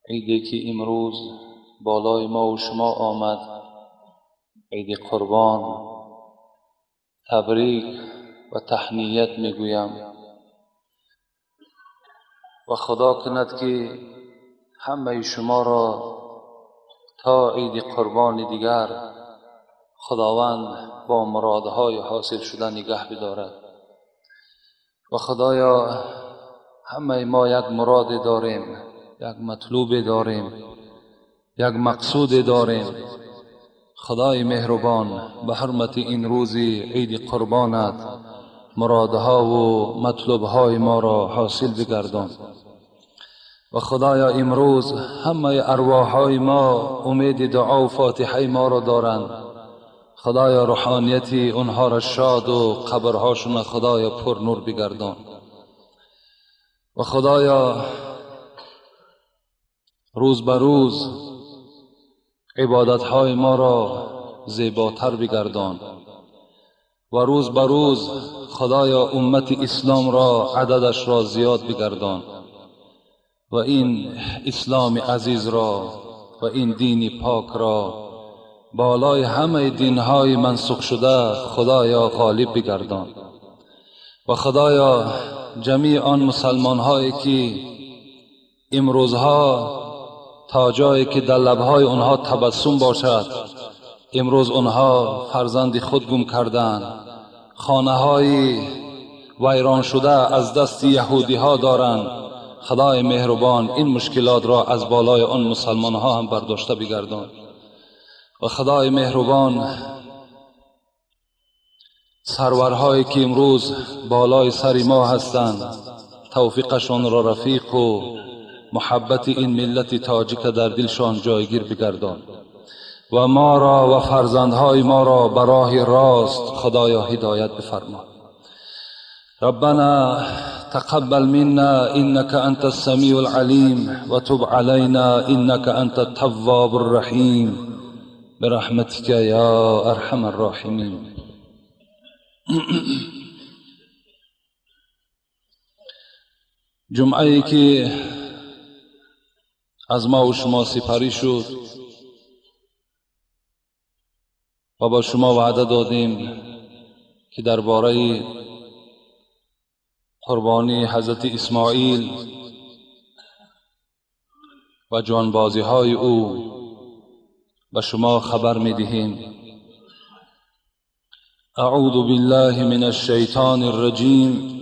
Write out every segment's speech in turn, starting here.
عیدی که امروز بالای ما و شما آمد، عید قربان، تبریک و تهنیت میگویم و خدا کند که همه شما را تا عید قربان دیگر خداوند با مرادهای حاصل شده نگه بدارد. و خدایا همه ما یک مراد داریم، یک مطلوب داریم، یک مقصود داریم. خدای مهربان به حرمت این روز عید قربانت مرادها و مطلوبهای ما را حاصل بگردان. و خدایا امروز همه ارواحهای ما امید دعا و فاتحه ما را دارند. خدایا روحانیت اونها را شاد و قبرهاشون خدایا پر نور بگردان. و خدایا روز به روز عبادتهای ما را زیباتر بگردان و روز به روز خدایا امت اسلام را عددش را زیاد بگردان و این اسلام عزیز را و این دین پاک را بالای همه دینهای منسوخ شده خدایا غالب بگردان. و خدایا جمیع آن مسلمان هایی که امروزها تا جایی که در لبهای آنها تبسم باشد، امروز آنها فرزند خود گم کردند، خانه های ویران شده از دست یهودی ها دارند، خدای مهربان این مشکلات را از بالای آن مسلمان ها هم برداشته بگردان. و خدای مهربان سرورهایی که امروز بالای سر ما هستند توفیقشان را رفیق و محبت این ملت تاجیک در دلشان جایگیر بگردان و ما را و فرزندهای ما را به راه راست خدایا هدایت بفرما. ربنا تقبل منا إنك أنت السميع العليم وتب علينا إنك أنت التواب الرحيم برحمتك يا أرحم الراحمين. جمعه که از ما و شما سپری شد و با شما وعده دادیم که درباره قربانی حضرت اسماعیل و جانبازی های او به شما خبر می دهیم. اعوذ بالله من الشیطان الرجیم.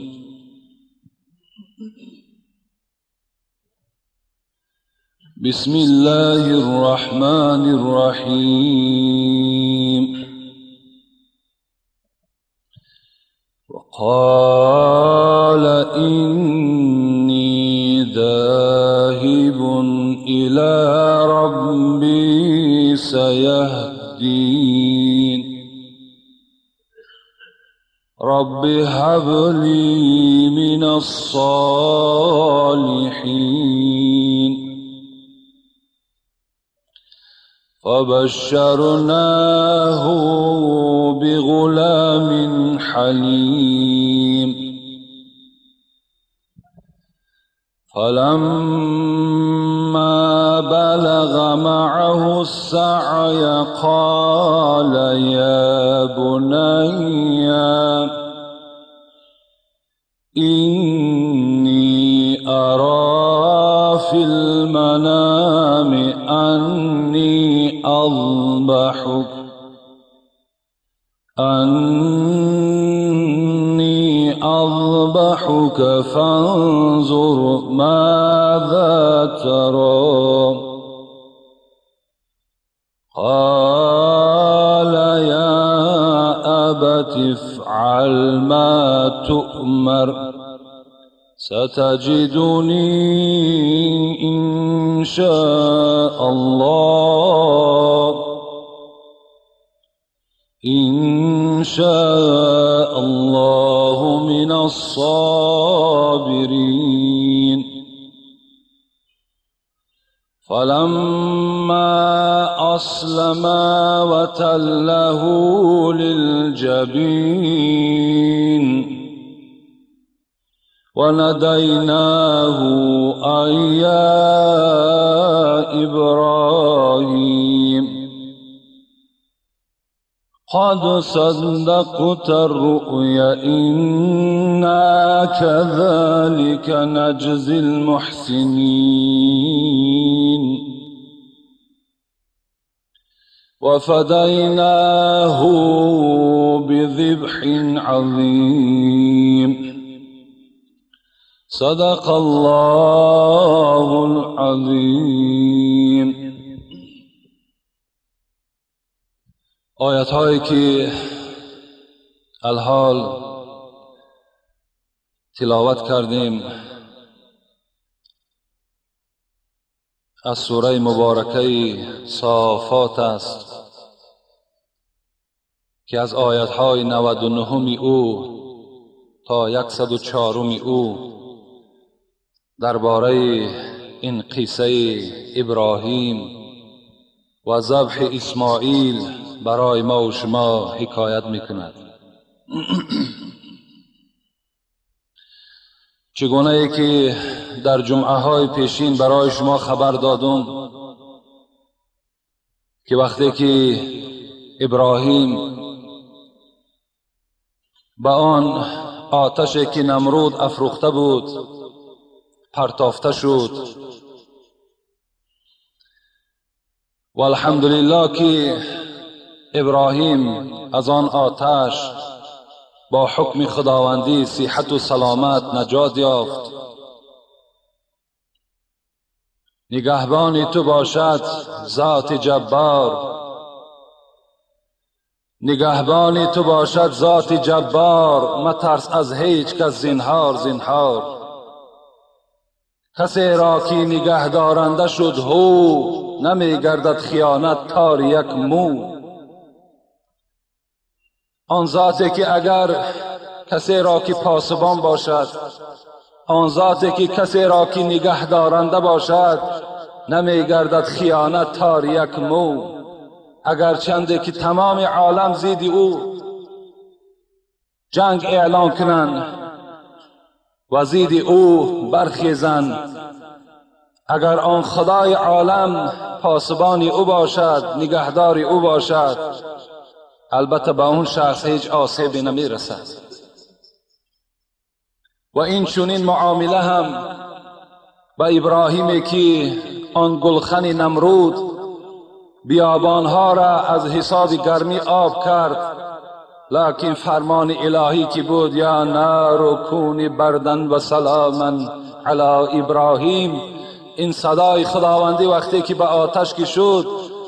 بسم الله الرحمن الرحیم. وقال إني ذاهب إلى ربي سيهدين. رب هب لي من الصالحين. فبشرناه بغلام حليم. فلما بلغ معه السعي قال يا بني إني أرى في المنام أني أذبحك فانظر ماذا ترى. قال يا أبت افعل ما تؤمر ستجدني إن شاء الله من الصابرين. فلما أسلما وتله للجبين وناديناه أن يا إبراهيم قد صدقت الرؤيا إنا كذلك نجزي المحسنين وفديناه بذبح عظيم. صدق الله العظیم. آیت هایی که الحال تلاوت کردیم از سوره مبارکه صافات است که از آیت های 99 او تا 104 او درباره این قصه ابراهیم و ذبح اسماعیل برای ما و شما حکایت میکند. چگونه ای که در جمعه های پیشین برای شما خبر دادم که وقتی که ابراهیم به آن آتشی که نمرود افروخته بود پرتافته شد و الحمدلله که ابراهیم از آن آتش با حکم خداوندی صحت و سلامت نجات یافت. نگهبان تو باشد ذات جبار، نگهبان تو باشد ذات جبار، مترس از هیچ کس زینهار زینهار. کسی را که نگه دارنده شد هو، نمی گردد خیانت تار یک مو. آن ذاتی که اگر کسی را که پاسبان باشد، آن ذاتی که کسی را که نگه دارنده باشد، نمی گردد خیانت تار یک مو. اگر چنده که تمام عالم زید او جنگ اعلان کنند و زید او برخیزند، اگر آن خدای عالم پاسبان او باشد، نگهدار او باشد، البته به اون شخص هیچ آسیبی نمی رسد. و این چنین معامله هم به ابراهیم که آن گلخن نمرود بیابانها را از حساب گرمی آب کرد، لکن فرمان الهی که بود یا نار کونی بردن و سلاما علی ابراهیم، این صدای خداوندی وقتی که به آتش که شد،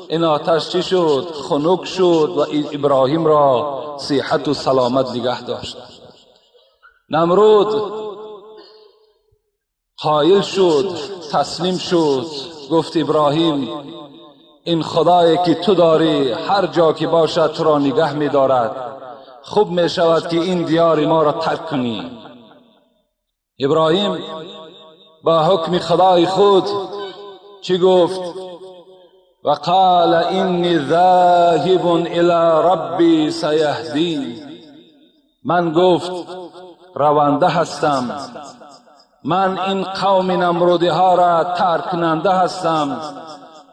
این آتش چی شد؟ خنک شد و ابراهیم را صحت و سلامت نگه داشت. نمرود قایل شد، تسلیم شد، گفت ابراهیم این خدایی که تو داری هر جا که باشد تو را نگه می دارد، خوب می شود که این دیار ما را ترک کنی. ابراهیم با حکم خدای خود چی گفت؟ و قال اینی ذاهب الی ربی سیهدین. من گفت رونده هستم، من این قوم نمرودی ها را ترک کننده هستم،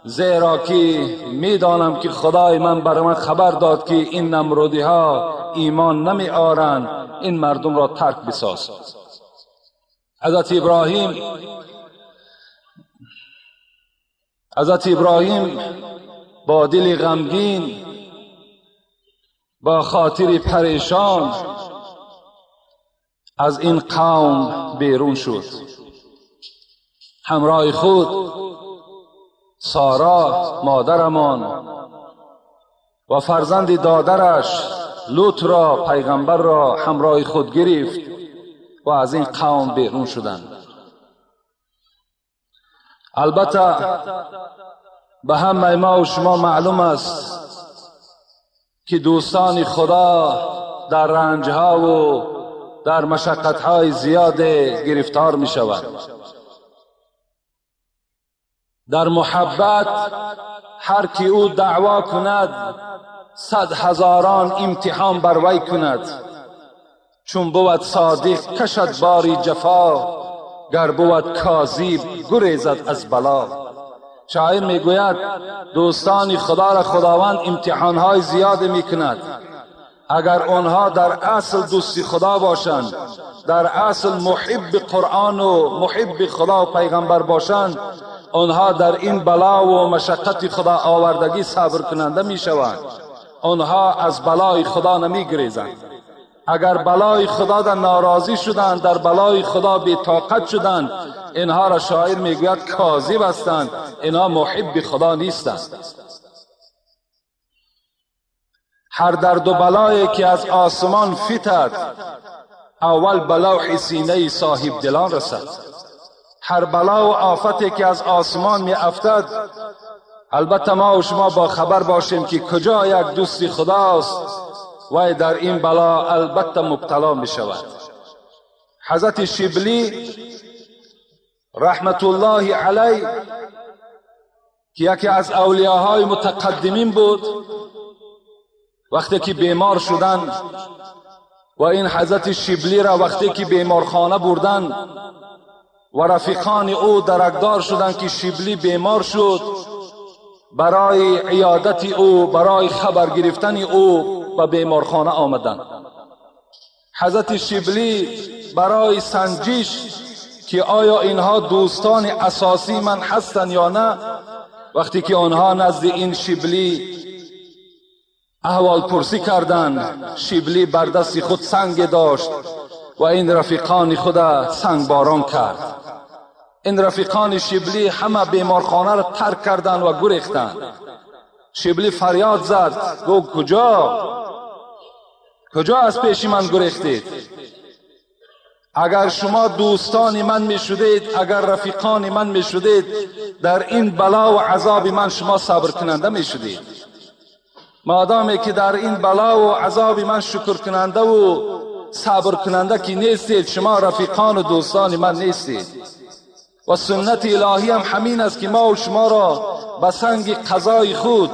زیرا که میدانم که خدای من برای من خبر داد که این نمرودی ها ایمان نمی آرند، این مردم را ترک بساز. حضرت ابراهیم با دل غمگین، با خاطر پریشان از این قوم بیرون شد. همراه خود سارا مادرمان و فرزند دادرش لوط را، پیغمبر را همراه خود گرفت و از این قوم بیرون شدند. البته به همه ما و شما معلوم است که دوستان خدا در رنجها و در مشقتهای زیاد گرفتار می شوند. در محبت هر کی او دعوا کند 100,000 امتحان بر وی کند. چون بود صادق کشد باری جفا، گر بود کاذب گریزد از بلا. شاعر میگوید دوستان خدا را خداوند امتحانهای زیاد میکند. اگر آنها در اصل دوستی خدا باشند، در اصل محب قرآن و محب خدا و پیغمبر باشند، آنها در این بلا و مشقت خدا آوردگی صبر کننده میشوند. آنها از بلای خدا نمیگریزند. اگر بلای خدا در ناراضی شدند، در بلای خدا بی طاقت شدند، اینها را شاعر میگوید کاذب هستند، اینها محب خدا نیستند. هر درد و بلایی که از آسمان فتد، اول به لوح سینه صاحب دلان رسد. هر بلا و آفتی که از آسمان می افتد، البته ما و شما با خبر باشیم که کجا یک دوست خداست و در این بلا البته مبتلا می شود. حضرت شبلی رحمت الله علیه که یکی از اولیاهای متقدمین بود، وقتی که بیمار شدند و این حضرت شبلی را وقتی که بیمارخانه بردند و رفیقان او درکدار شدند که شبلی بیمار شد، برای عیادت او، برای خبر گرفتن او به بیمارخانه آمدند. حضرت شبلی برای سنجش که آیا اینها دوستان اساسی من هستند یا نه، وقتی که آنها نزد این شبلی احوال پرسی کردند، شبلی بر دست خود سنگ داشت و این رفیقان خود سنگ باران کرد. این رفیقان شبلی همه بیمارخانه را ترک کردند و گریختند. شبلی فریاد زد، گفت کجا؟ کجا از پیش من گریختید؟ اگر شما دوستان من می شدید، اگر رفیقان من می شدید، در این بلا و عذاب من شما صبر کننده می شدید. مادامی که در این بلا و عذاب من شکر کننده و صبر کننده که نیستید، شما رفیقان و دوستان من نیستید. و سنت الهی هم همین است که ما و شما را به سنگ قضای خود،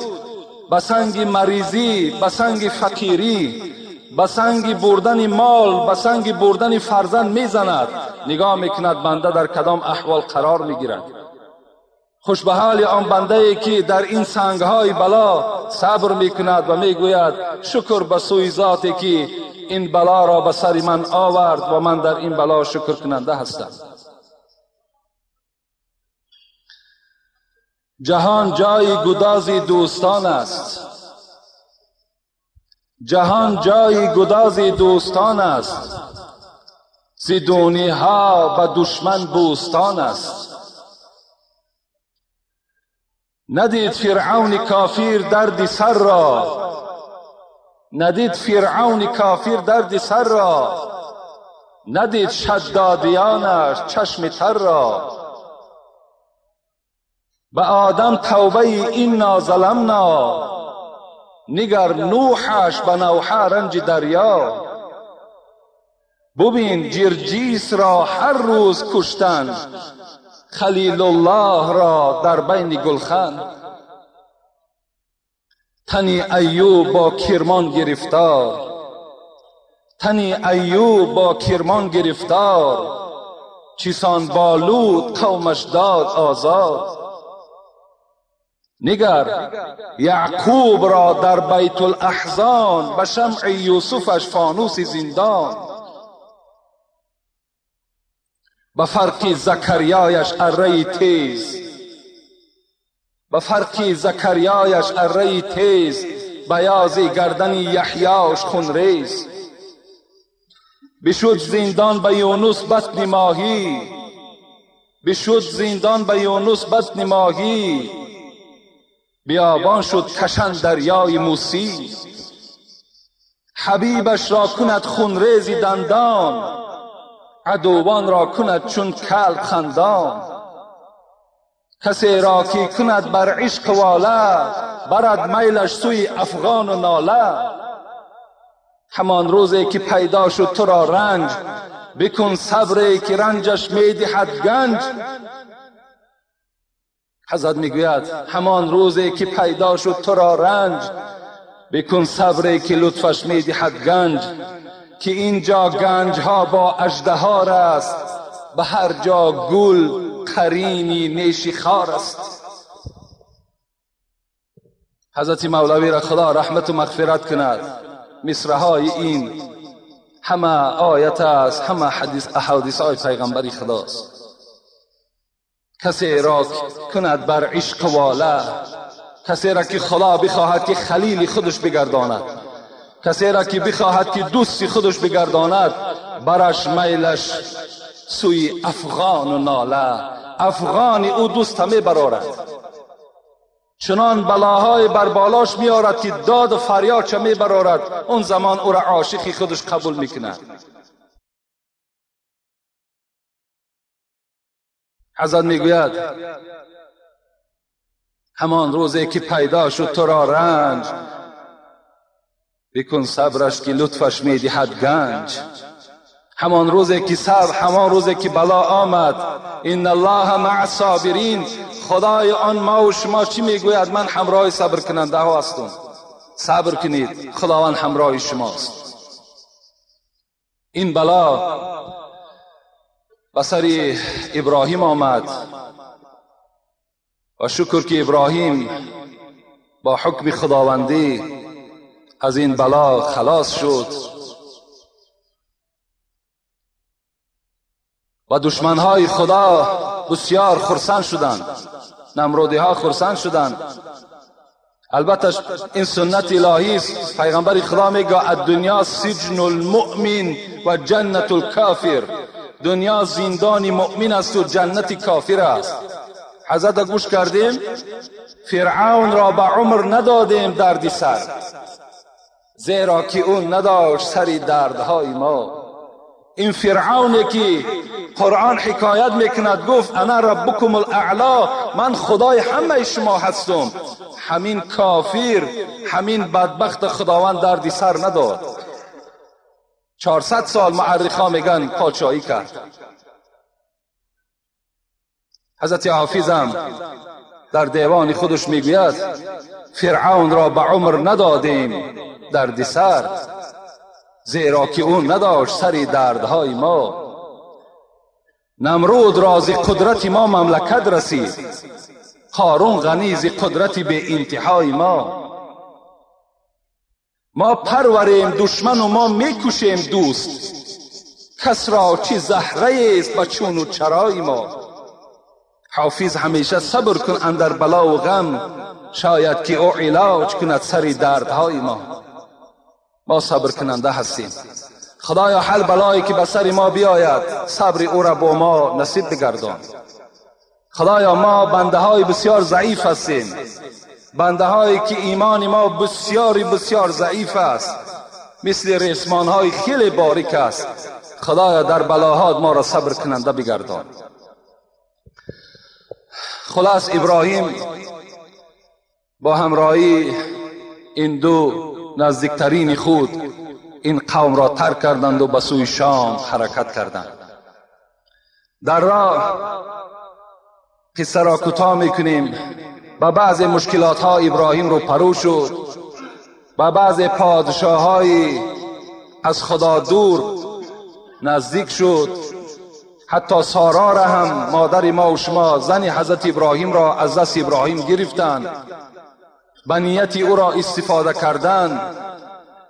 به سنگ مریضی، به سنگ فقیری، به سنگ بردن مال، به سنگ بردن فرزند میزند. نگاه میکند بنده در کدام احوال قرار میگیرد. خوش به حال آن بنده ای که در این سنگهای بلا صبر میکند و میگوید شکر به سوی ذاتی که این بلا را به سر من آورد و من در این بلا شکر کننده هستم. جهان جای گداز دوستان است. جهان جای گداز دوستان است. زدونی ها به دشمن بوستان است. ندید فرعون کافر درد سر را، ندید فرعون کافر درد سر را، ندید شدادیانش چشم تر را. به آدم توبه انا ظلمنا، نگر نوحش به نوحه رنج دریا. ببین جرجیس را هر روز کشتن، خلیل الله را در بین گلخن. تنی ایوب با کرمان گرفتار، تنی ایوب با کرمان گرفتار، چیسان با لوط قومش داد آزاد. نگر یعقوب را در بیت الاحزان، به شمع یوسفش فانوس زندان. به فرق زکریایش اره تیز، به فرق زکریایش اره تیز، بیاض گردن یحیاش خونریز. بشد زندان به یونس بطن ماهی، بشد زندان به یونس بطن ماهی، بیابان شد کشن دریای موسی. حبیبش را کند خونریزی دندان، عدوان را کند چون کلب خندان. کسی را که کند بر عشق واله، برد میلش سوی افغان و ناله. همان روزی که پیدا شد تو را رنج، بکن صبری که رنجش میدهد گنج. حضرت میگوید همان روزی که پیدا شد تو را رنج، بکن صبری که لطفش میدهد گنج. که اینجا گنجها با اژدهار است، به هر جا گل قرینی نیشی خار است. حضرت مولوی را خدا رحمت و مغفرت کند. مصرع‌های این همه آیت است، همه حدیث احادیث های پیغمبری خداست. کسی را کند بر عشق واله، کسی را که خدا بخواهد که خلیل خودش بگرداند، کسی را که بخواهد که دوستی خودش بگرداند، برش میلش سوی افغان و ناله، افغان او دوست می برارد. چنان بلاهای بر بالاش میارد که داد و فریاد چه می برارد، اون زمان او را عاشقی خودش قبول میکند. حضرت میگوید همان روزی که پیدا شد تو را رنج، بکن صبرش که لطفش میدهد گنج. همان روزی که صبر، همان روزی که بلا آمد، ان الله مع الصابرین، خدای آن ما و شما چی میگوید؟ من همراه صبر کننده ها هستم. صبر کنید، خداوند همراه شماست. این بلا به سر ابراهیم آمد و شکر که ابراهیم با حکم خداوندی از این بلا خلاص شد و دشمنهای خدا بسیار خرسند شدند، نمرودی ها خرسند شدند. البته این سنت الهی است. پیغمبر خدا میگه الدنیا سجن المؤمن و جنت الکافر، دنیا زندان مؤمن است و جنت کافر است. حضرت گوش کردیم فرعون را به عمر ندادیم دردی سر، زیرا که او نداشت سری دردهای ما. این فرعونی که قرآن حکایت میکند گفت انا ربکم الاعلا، من خدای همه شما هستم، همین کافر، همین بدبخت خداوند دردی سر نداد. 400 سال معرخا میگن پادشاهی کرد. حضرت حافظم در دیوان خودش میگوید فرعون را به عمر ندادیم دردی سر، زیرا که او نداشت سری دردهای ما. نمرود را ز قدرت ما مملکت رسید، قارون غنی ز قدرت به انتهای ما. ما پروریم دشمن و ما میکشیم دوست، کس را چی زهره است به چون و چرای ما. حافظ همیشه صبر کن اندر بلا و غم، شاید که او علاج کند سری دردهای ما. ما صبر کننده هستیم. خدایا هر بلایی که به سر ما بیاید صبر او را با ما نصیب بگردان. خدایا ما بنده های بسیار ضعیف هستیم، بنده هایی که ایمان ما بسیار بسیار ضعیف است، مثل ریسمان های خیلی باریک است. خدایا در بلاهات ما را صبر کننده بگردان. خلاص ابراهیم با همراهی این دو نزدیکترین خود این قوم را ترک کردند و به سوی شام حرکت کردند. در راه قصه را کوتاه میکنیم. با بعض مشکلات ها ابراهیم رو پرو شد، با بعض پادشاه های از خدا دور نزدیک شد. حتی سارا را هم، مادر ما و شما، زن حضرت ابراهیم را از دست ابراهیم گرفتند، به نیت او را استفاده کردند.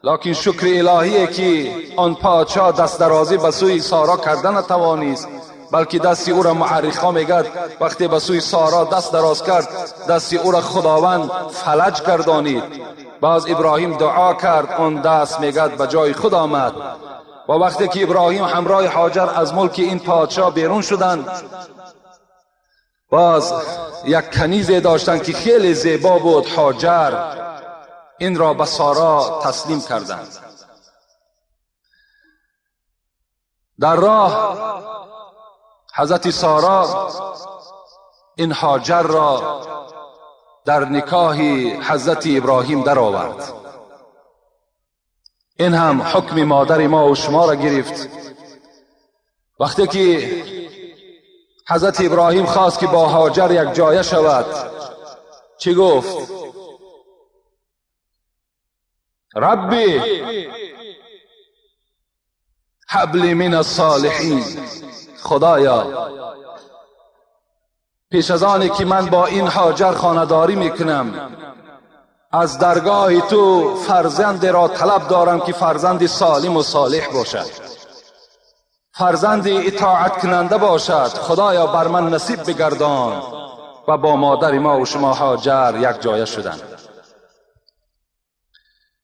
لکن شکر الهیه که آن پادشاه دست درازی به سوی سارا کردن نتوانست، بلکه دست او را معرخا میگد وقتی به سوی سارا دست دراز کرد، دست او را خداوند فلج گردانید. باز ابراهیم دعا کرد، آن دست میگد به جای خود آمد. و وقتی که ابراهیم همراه هاجر از ملک این پادشاه بیرون شدند، باز یک کنیزی داشتند که خیلی زیبا بود، هاجر، این را به سارا تسلیم کردند. در راه حضرت سارا این هاجر را در نکاح حضرت ابراهیم درآورد. این هم حکم مادر ما و شما را گرفت. وقتی که حضرت ابراهیم خواست که با هاجر یک جایه شود، چی گفت؟ ربی هب لی من الصالحین. خدایا پیش از آنی که من با این هاجر خانه‌داری میکنم از درگاه تو فرزند را طلب دارم که فرزند سالم و صالح باشد، فرزند اطاعت کننده باشد. خدایا بر من نصیب بگردان. و با مادر ما و شما هاجر یک جایه شدند.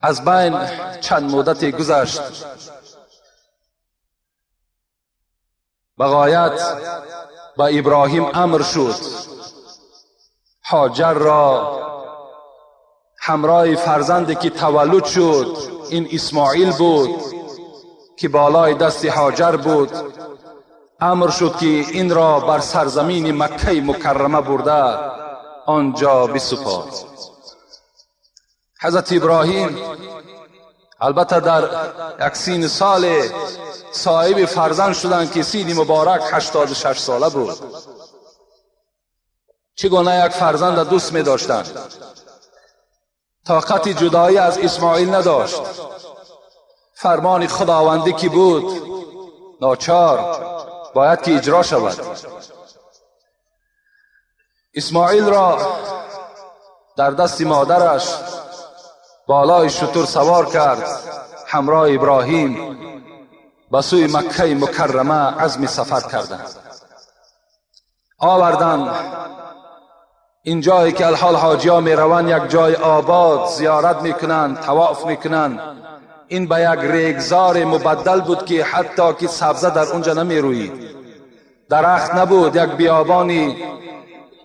از بین چند مدتی گذشت، بغایت با ابراهیم امر شد هاجر را همراه فرزندی که تولد شد، این اسماعیل بود که بالای دست هاجر بود، امر شد که این را بر سرزمین مکه مکرمه برده آنجا بسپارد. حضرت ابراهیم البته در یک سین سال صاحب فرزند شدند که سین مبارک 86 ساله بود. چگونه یک فرزند دوست می داشتند، طاقت جدایی از اسماعیل نداشت. فرمان خداوندی که بود ناچار باید که اجرا شود. اسماعیل را در دست مادرش بالای شتر سوار کرد، همراه ابراهیم به سوی مکه مکرمه عزم سفر کردند. آوردند این جایی که الحال حاجی ها می روند، یک جای آباد زیارت میکنند، طواف میکنند. این به یک ریگزار مبدل بود که حتی که سبزه در اونجا نمی روید، درخت نبود، یک بیابانی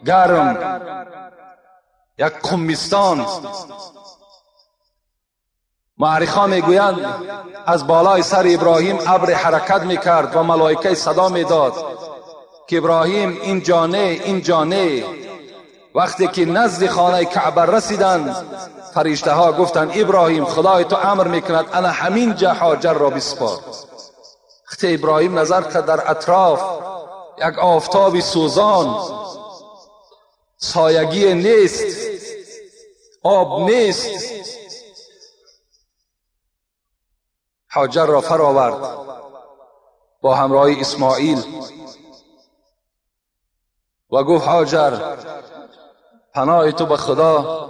گرم، یک قمستان. مورخان میگویند از بالای سر ابراهیم ابر حرکت میکرد و ملائکه صدا میداد که ابراهیم این جانه، این جانه. وقتی که نزد خانه کعبه رسیدند، فرشته ها گفتند ابراهیم خدای تو امر میکند انا همین جا هاجر را بسپار. وقتی ابراهیم نظر کرد در اطراف یک آفتاب سوزان، سایگی نیست، آب نیست، هاجر را فراورد با همراهی اسماعیل و گفت هاجر پناه تو به خدا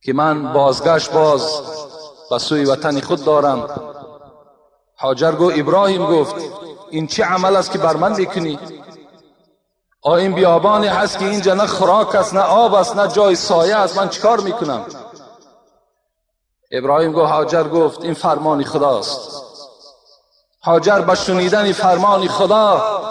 که من بازگشت باز به سوی وطن خود دارم. هاجر گفت ابراهیم گفت این چه عمل است که بر من میکنی؟ این بیابانی هست که اینجا نه خوراک است، نه آب است، نه جای سایه است، من چیکار میکنم؟ ابراهیم گفت هاجر گفت این فرمان خداست. هاجر به شنیدن فرمان خدا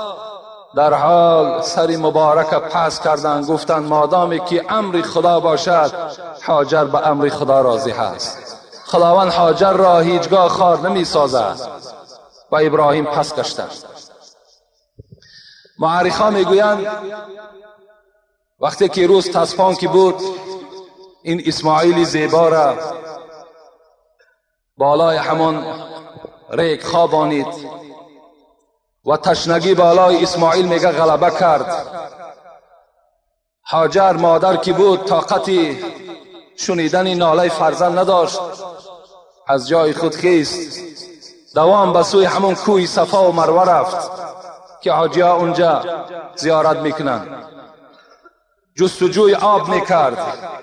در حال سر مبارک پس کردند، گفتند مادامی که امر خدا باشد هاجر به امر خدا راضی هست. خداوند هاجر را هیچگاه خوار نمی سازد. و ابراهیم پس گشتند. مورخان میگویند وقتی که روز تسپان که بود، این اسماعیل زیبا را بالای همان ریگ خوابانید و تشنگی بالای اسماعیل میگه غلبه کرد. هاجر مادر که بود طاقت شنیدن ناله فرزند نداشت، از جای خود خیست، دوام به سوی همون کوی صفا و مروه رفت که حاجی‌ها اونجا زیارت میکنن. جستجوی آب میکرد،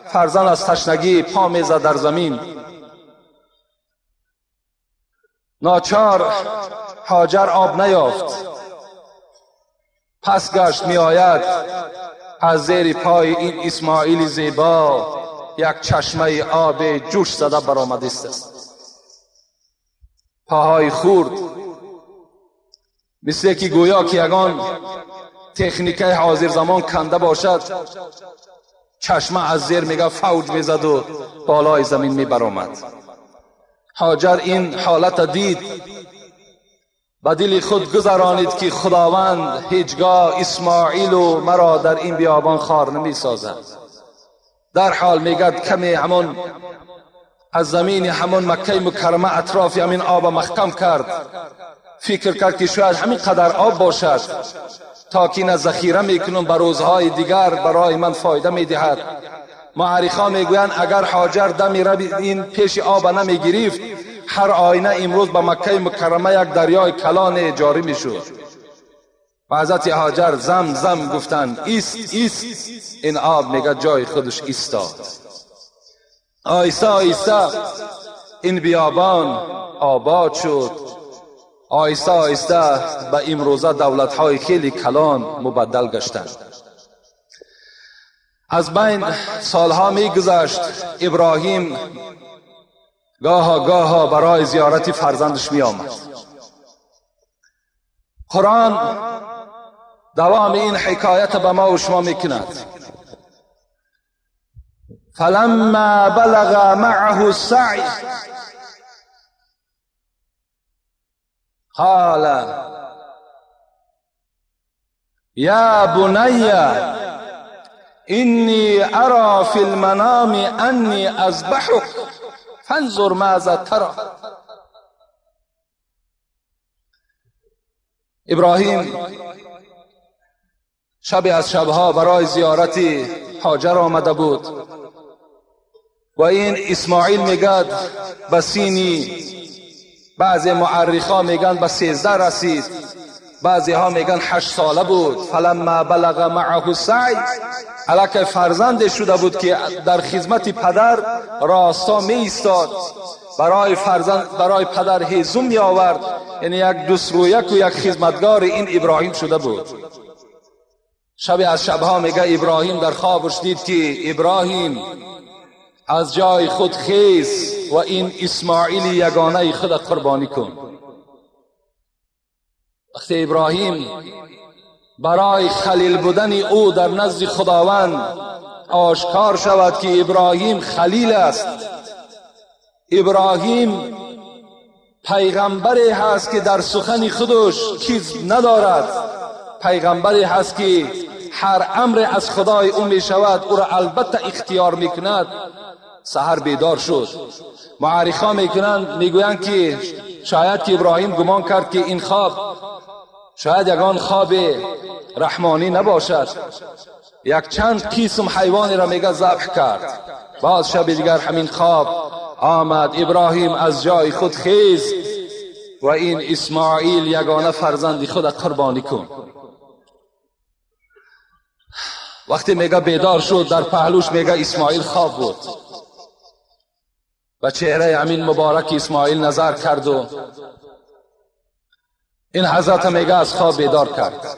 فرزند از تشنگی پا میزد در زمین. ناچار هاجر آب نیافت، پس گشت میآید از زیر پای این اسماعیل زیبا یک چشمه آب جوش زده برآمده است. پاهای خورد، مثل که گویا که یگان تکنیک حاضر زمان کنده باشد، چشمه از زیر میگه فوج میزد و بالای زمین میبرآمد. هاجر این حالت دید، به دل خود گذرانید که خداوند هیچگاه اسماعیل و مرا در این بیابان خوار نمی سازد. در حال میگد کمی همون از زمین همون مکه مکرمه اطراف همین آب محکم کرد، فکر کرد که شاید همین قدر آب باشد تا که نه ذخیره میکنم به روزهای دیگر برای من فایده میدهد. مورخان میگویند اگر هاجر دمی رب این پیش آب نمیگرفت، هر آینه امروز به مکه مکرمه یک دریای کلان جاری میشد. و حضرت هاجر زم زم گفتن ایست ایست، این آب میگه جای خودش ایستاد. آیسته آیسته این بیابان آباد شد. آیسته آیسته به امروزه دولت‌های خیلی کلان مبدل گشتند. از بین سالها میگذشت. ابراهیم گاها گاها برای زیارت فرزندش می آمد. قرآن دوام این حکایت به ما و شما میکند. فلما بلغ معه السعی قال یا بنی اینی ارى فی المنام انی اذبحک فانظر ماذا ترى. ابراهیم شب از شبها برای زیارت هاجر آمده بود و این اسماعیل میگد به سینی، بعضی معرخا میگن به 13 رسید، بعضی ها میگن 8 ساله بود. فلما بلغ معه السعی، الکه فرزند شده بود که در خدمت پدر راستا می ایستاد، برای فرزند برای پدر هیزم می آورد، یعنی یک دوست رویک و یک خدمتگار این ابراهیم شده بود. شب از شبها میگه ابراهیم در خوابش دید که ابراهیم از جای خود خیز و این اسماعیل یگانه خود قربانی کن. وقتی ابراهیم برای خلیل بودن او در نزد خداوند آشکار شود که ابراهیم خلیل است، ابراهیم پیغمبری هست که در سخن خودش چیز ندارد، پیغمبری هست که هر امر از خدای او می شود او را البته اختیار می کند. سحر بیدار شد. معارخا میکنند میگویند که شاید که ابراهیم گمان کرد که این خواب شاید یگان خواب رحمانی نباشد، یک چند قسم حیوانی را میگه ذبح کرد. باز شب دیگر همین خواب آمد. ابراهیم از جای خود خیز و این اسماعیل یگانه فرزند خود قربانی کن. وقتی میگه بیدار شد در پهلوش میگه اسماعیل خواب بود و چهره امین مبارک اسماعیل نظر کرد و این حضرت میگه از خواب بیدار کرد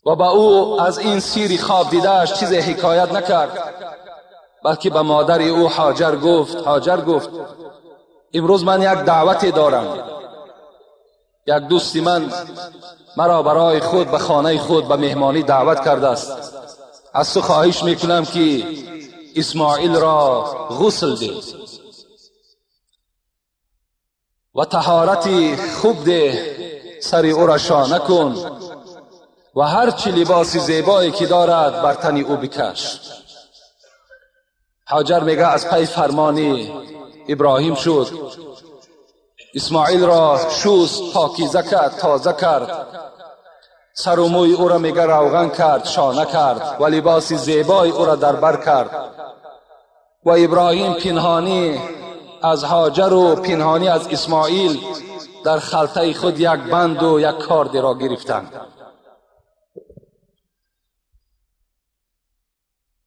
و با او از این سیری خواب دیدهش چیز حکایت نکرد، بلکه به مادر او هاجر گفت، هاجر گفت امروز من یک دعوت دارم، یک دوستی من مرا برای خود به خانه خود به مهمانی دعوت کرده است، از تو خواهش میکنم که اسماعیل را غسل ده و طهارتی خوب ده، سر او را شانه کن و هر چی لباس زیبایی که دارد بر تن او بکش. هاجر میگه از پی فرمانی ابراهیم شد، اسماعیل را شست، پاکیزه کرد، تازه کرد، سر و موی او را میگه روغن کرد، شانه کرد و لباس زیبای او را در بر کرد. و ابراهیم پنهانی از هاجر و پنهانی از اسماعیل در خلطه خود یک بند و یک کارد را گرفتند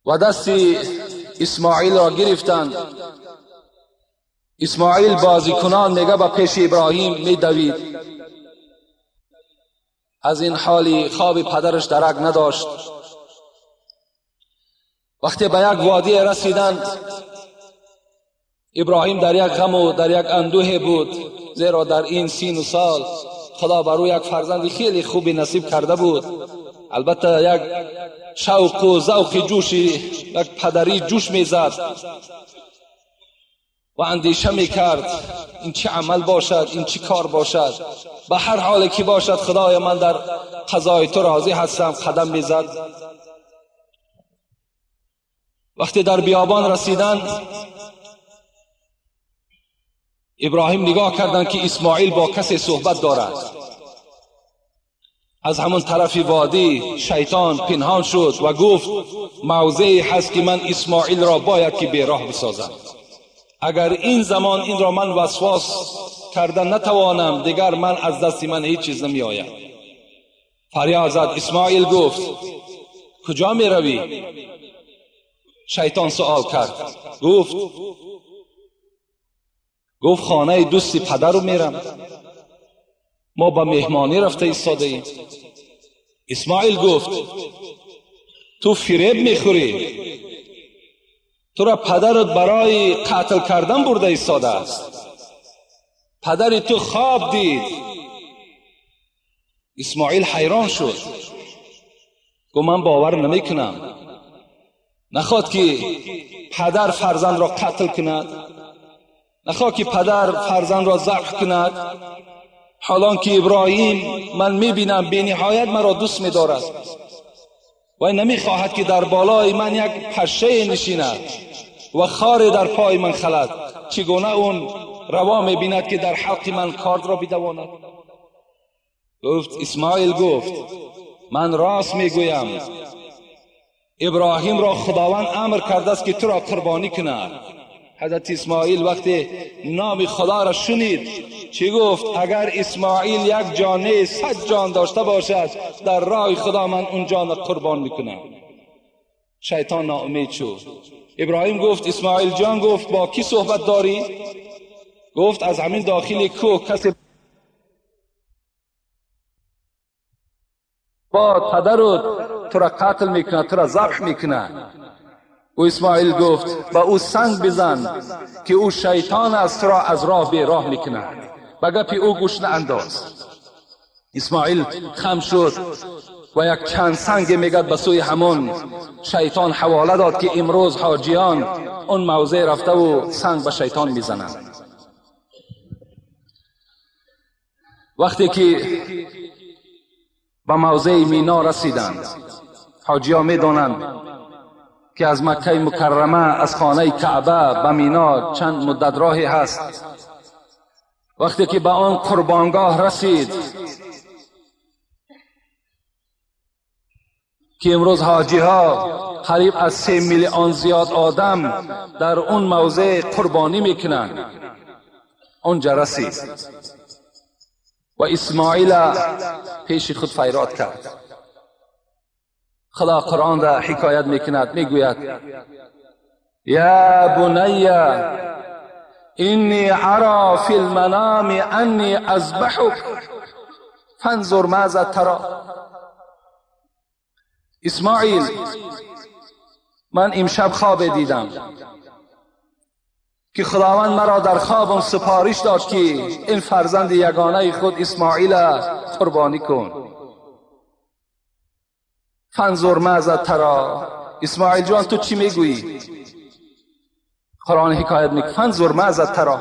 و دست اسماعیل را گرفتند. اسماعیل بازیکنان میگه به پیش ابراهیم میدوید، از این حالی خواب پدرش درک نداشت. وقتی به یک وادی رسیدند، ابراهیم در یک غم و در یک اندوه بود، زیرا در این سین و سال خدا بر او یک فرزند خیلی خوبی نصیب کرده بود. البته یک شوق و ذوق جوشی، یک پدری جوش میزد و اندیشه میکرد این چه عمل باشد، این چه کار باشد، به هر حال که باشد خدای من در قضای تو راضی هستم. قدم میزد. وقتی در بیابان رسیدند، ابراهیم نگاه کردند که اسماعیل با کسی صحبت دارد. از همون طرف وادی شیطان پنهان شد و گفت موضعی هست که من اسماعیل را باید که بیراه بسازم. اگر این زمان این را من وسواس کرده نتوانم، دیگر من از دست من هیچ چیز نمی آید. فریاد زد. اسماعیل گفت کجا می روی؟ شیطان سوال کرد. گفت خانه دوستی پدر رو میرم، ما با مهمانی رفته ایستاده ایم. اسماعیل گفت تو فریب میخوری، تو را پدرت برای قتل کردن برده ایستاده است، پدر تو خواب دید. اسماعیل حیران شد، گفت من باور نمیکنم، نخواد که پدر فرزند را قتل کند، نخواد که پدر فرزند را ذبح کند، حالان که ابراهیم من میبینم بی نهایت مرا دوست میدارد و نمیخواهد که در بالای من یک پشه نشیند و خار در پای من خلد، چگونه اون روا میبیند که در حلق من کارد را بدواند؟ گفت اسماعیل گفت من راست میگویم، ابراهیم را خداوند امر کرده است که تو را قربانی کند. حضرت اسماعیل وقتی نام خدا را شنید چی گفت؟ اگر اسماعیل یک جانه 100 جان داشته باشد در راه خدا من اون جان را قربان میکنم. شیطان ناامید شد. ابراهیم گفت اسماعیل جان، گفت با کی صحبت داری؟ گفت از همین داخل کوه کسی با پدرت تو را قتل میکنه، تو را ذبح میکنه. او اسماعیل گفت با او سنگ بزن که او شیطان است، تو را از راه به راه میکنه، به گپی او گوش نانداز. اسماعیل خم شد و یک چند سنگ میگد به سوی همون شیطان حواله داد که امروز حاجیان اون موضع رفته و سنگ به شیطان میزنند. وقتی که به موضع مینا رسیدند، حاجیان میدانند که از مکه مکرمه از خانه کعبه به مینا چند مدت راهی هست. وقتی که به آن قربانگاه رسید که امروز حاجی ها قریب از 3 میلیون زیاد آدم در اون موضع قربانی میکنند، اونجا رسید و اسماعیل پیش خود فریاد کرد. خدا قرآن را حکایت میکند، میگوید یا بنی انی ارا فی المنام انی اذبحک فانظر ماذا ترى. اسماعیل من امشب خواب دیدم که خداوند مرا در خوابم سپارش داد که این فرزند یگانه خود اسماعیل قربانی کن. فانظر ماذا ترى. اسماعیل جان تو چی میگویی؟ قرآن حکایت میکنه فانظر ماذا ترى.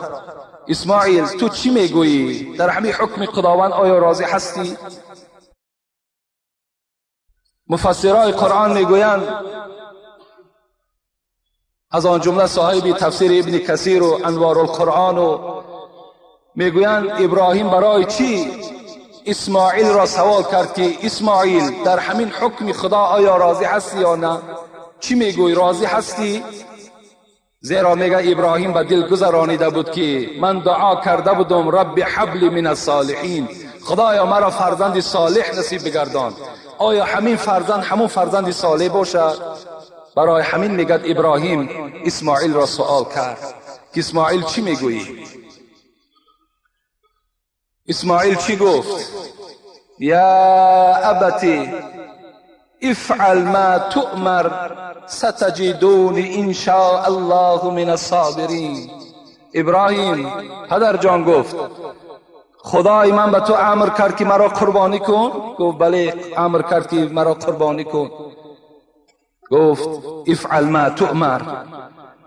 اسماعیل تو چی میگویی؟ در همین حکم خداوند آیا راضی هستی؟ مفسرای قرآن میگویند از آن جمله صاحب تفسیر ابن کثیر و انوار القرآن و میگویند ابراهیم برای چی اسماعیل را سوال کرد که اسماعیل در همین حکم خدا آیا راضی هستی یا نه؟ چی میگوی؟ راضی هستی؟ زیرا میگه ابراهیم به دل گذرانیده بود که من دعا کرده بودم رب حبل من الصالحین، خدایا مرا فرزند صالح نصیب بگردان. آیا همین فرزند همون فرزند صالح باشد؟ برای همین میگد ابراهیم اسماعیل را سوال کرد که اسماعیل چی میگویی؟ اسماعیل چی گفت؟ یا ابتی افعل ما تؤمر ستجدونی ان شاء الله من الصابرین. ابراهیم پدر جان گفت خدای من به تو امر کرد که مرا قربانی کن؟ گفت بله امر کرد که مرا قربانی کن. گفت افعل ما تؤمر.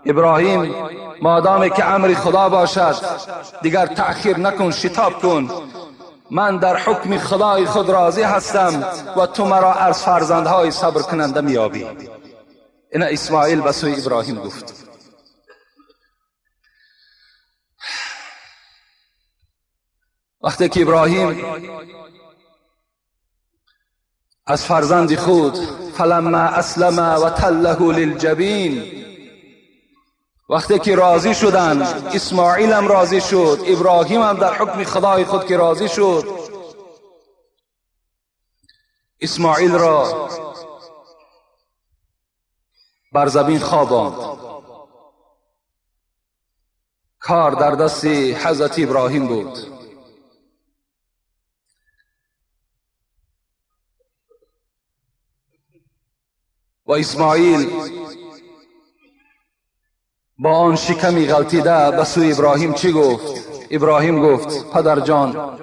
ابراهیم مادامی که امر خدا باشد دیگر تأخیر نکن، شتاب کن. من در حکم خدای خود راضی هستم و تو مرا از فرزندهای صبر کننده میابی. این اسماعیل به سوی ابراهیم گفت. وقتی که ابراهیم از فرزند خود فلما اسلم و تله للجبین وقتی که راضی شدند، اسماعیل هم راضی شد، ابراهیم هم در حکم خدای خود که راضی شد، اسماعیل را بر زمین خواباند. کار در دست حضرت ابراهیم بود. و اسماعیل با آن شکمی غلطیده به سوی ابراهیم چی گفت؟ ابراهیم گفت پدر جان،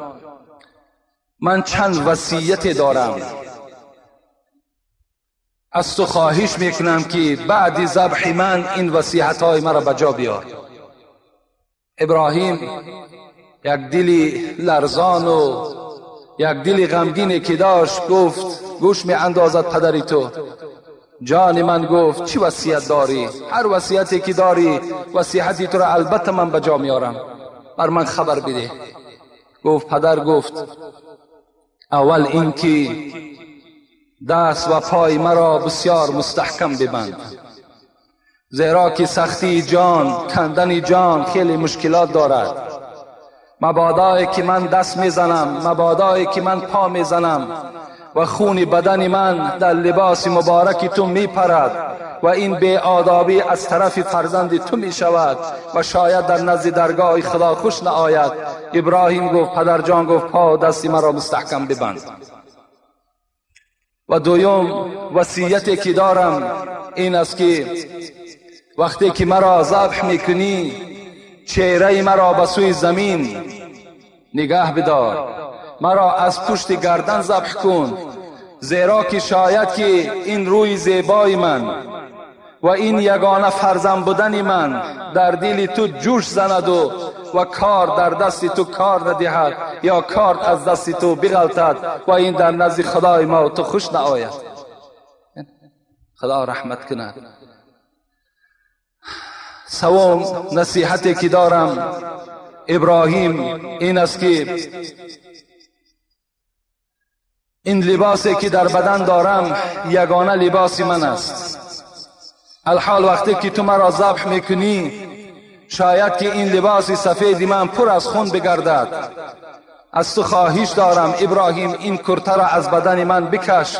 من چند وصیت دارم، از تو خواهش میکنم که بعد ذبح من این وصیت های مرا به جا بیار. ابراهیم یک دلی لرزان و یک دل غمگینی که داشت گفت گوش می اندازد پدری تو. جان من گفت چی وصیت داری؟ هر وصیتی که داری وصیتی تو را البته من به جا میارم، بر من خبر بده. گفت پدر، گفت اول اینکه دست و پای مرا بسیار مستحکم ببند، زیرا که سختی جان، کندن جان خیلی مشکلات دارد. مبادایی که من دست میزنم، مبادایی که من پا میزنم و خون بدن من در لباس مبارک تو میپرد و این بی آدابی از طرف فرزند تو میشود و شاید در نزد درگاه خدا خوش نآید. ابراهیم گفت پدر جان، گفت پا و دست مرا مستحکم ببند. و دویم وصیتی که دارم این است که وقتی که مرا ذبح میکنی چهره مرا به سوی زمین نگاه بدار، مرا از پشت گردن ذبح کن، زیرا که شاید که این روی زیبای من و این یگانه فرزند بودن من در دل تو جوش زند و کار در دست تو کار ندهد یا کار از دست تو بغلطد و این در نزد خدای ما و تو خوش نآید. خدا رحمت کند. سوم نصیحتی که دارم ابراهیم این است که این لباسی که در بدن دارم یگانه لباس من است. الحال وقتی که تو مرا ذبح میکنی شاید که این لباس سفید من پر از خون بگردد. از تو خواهش دارم ابراهیم این کرته را از بدن من بکش،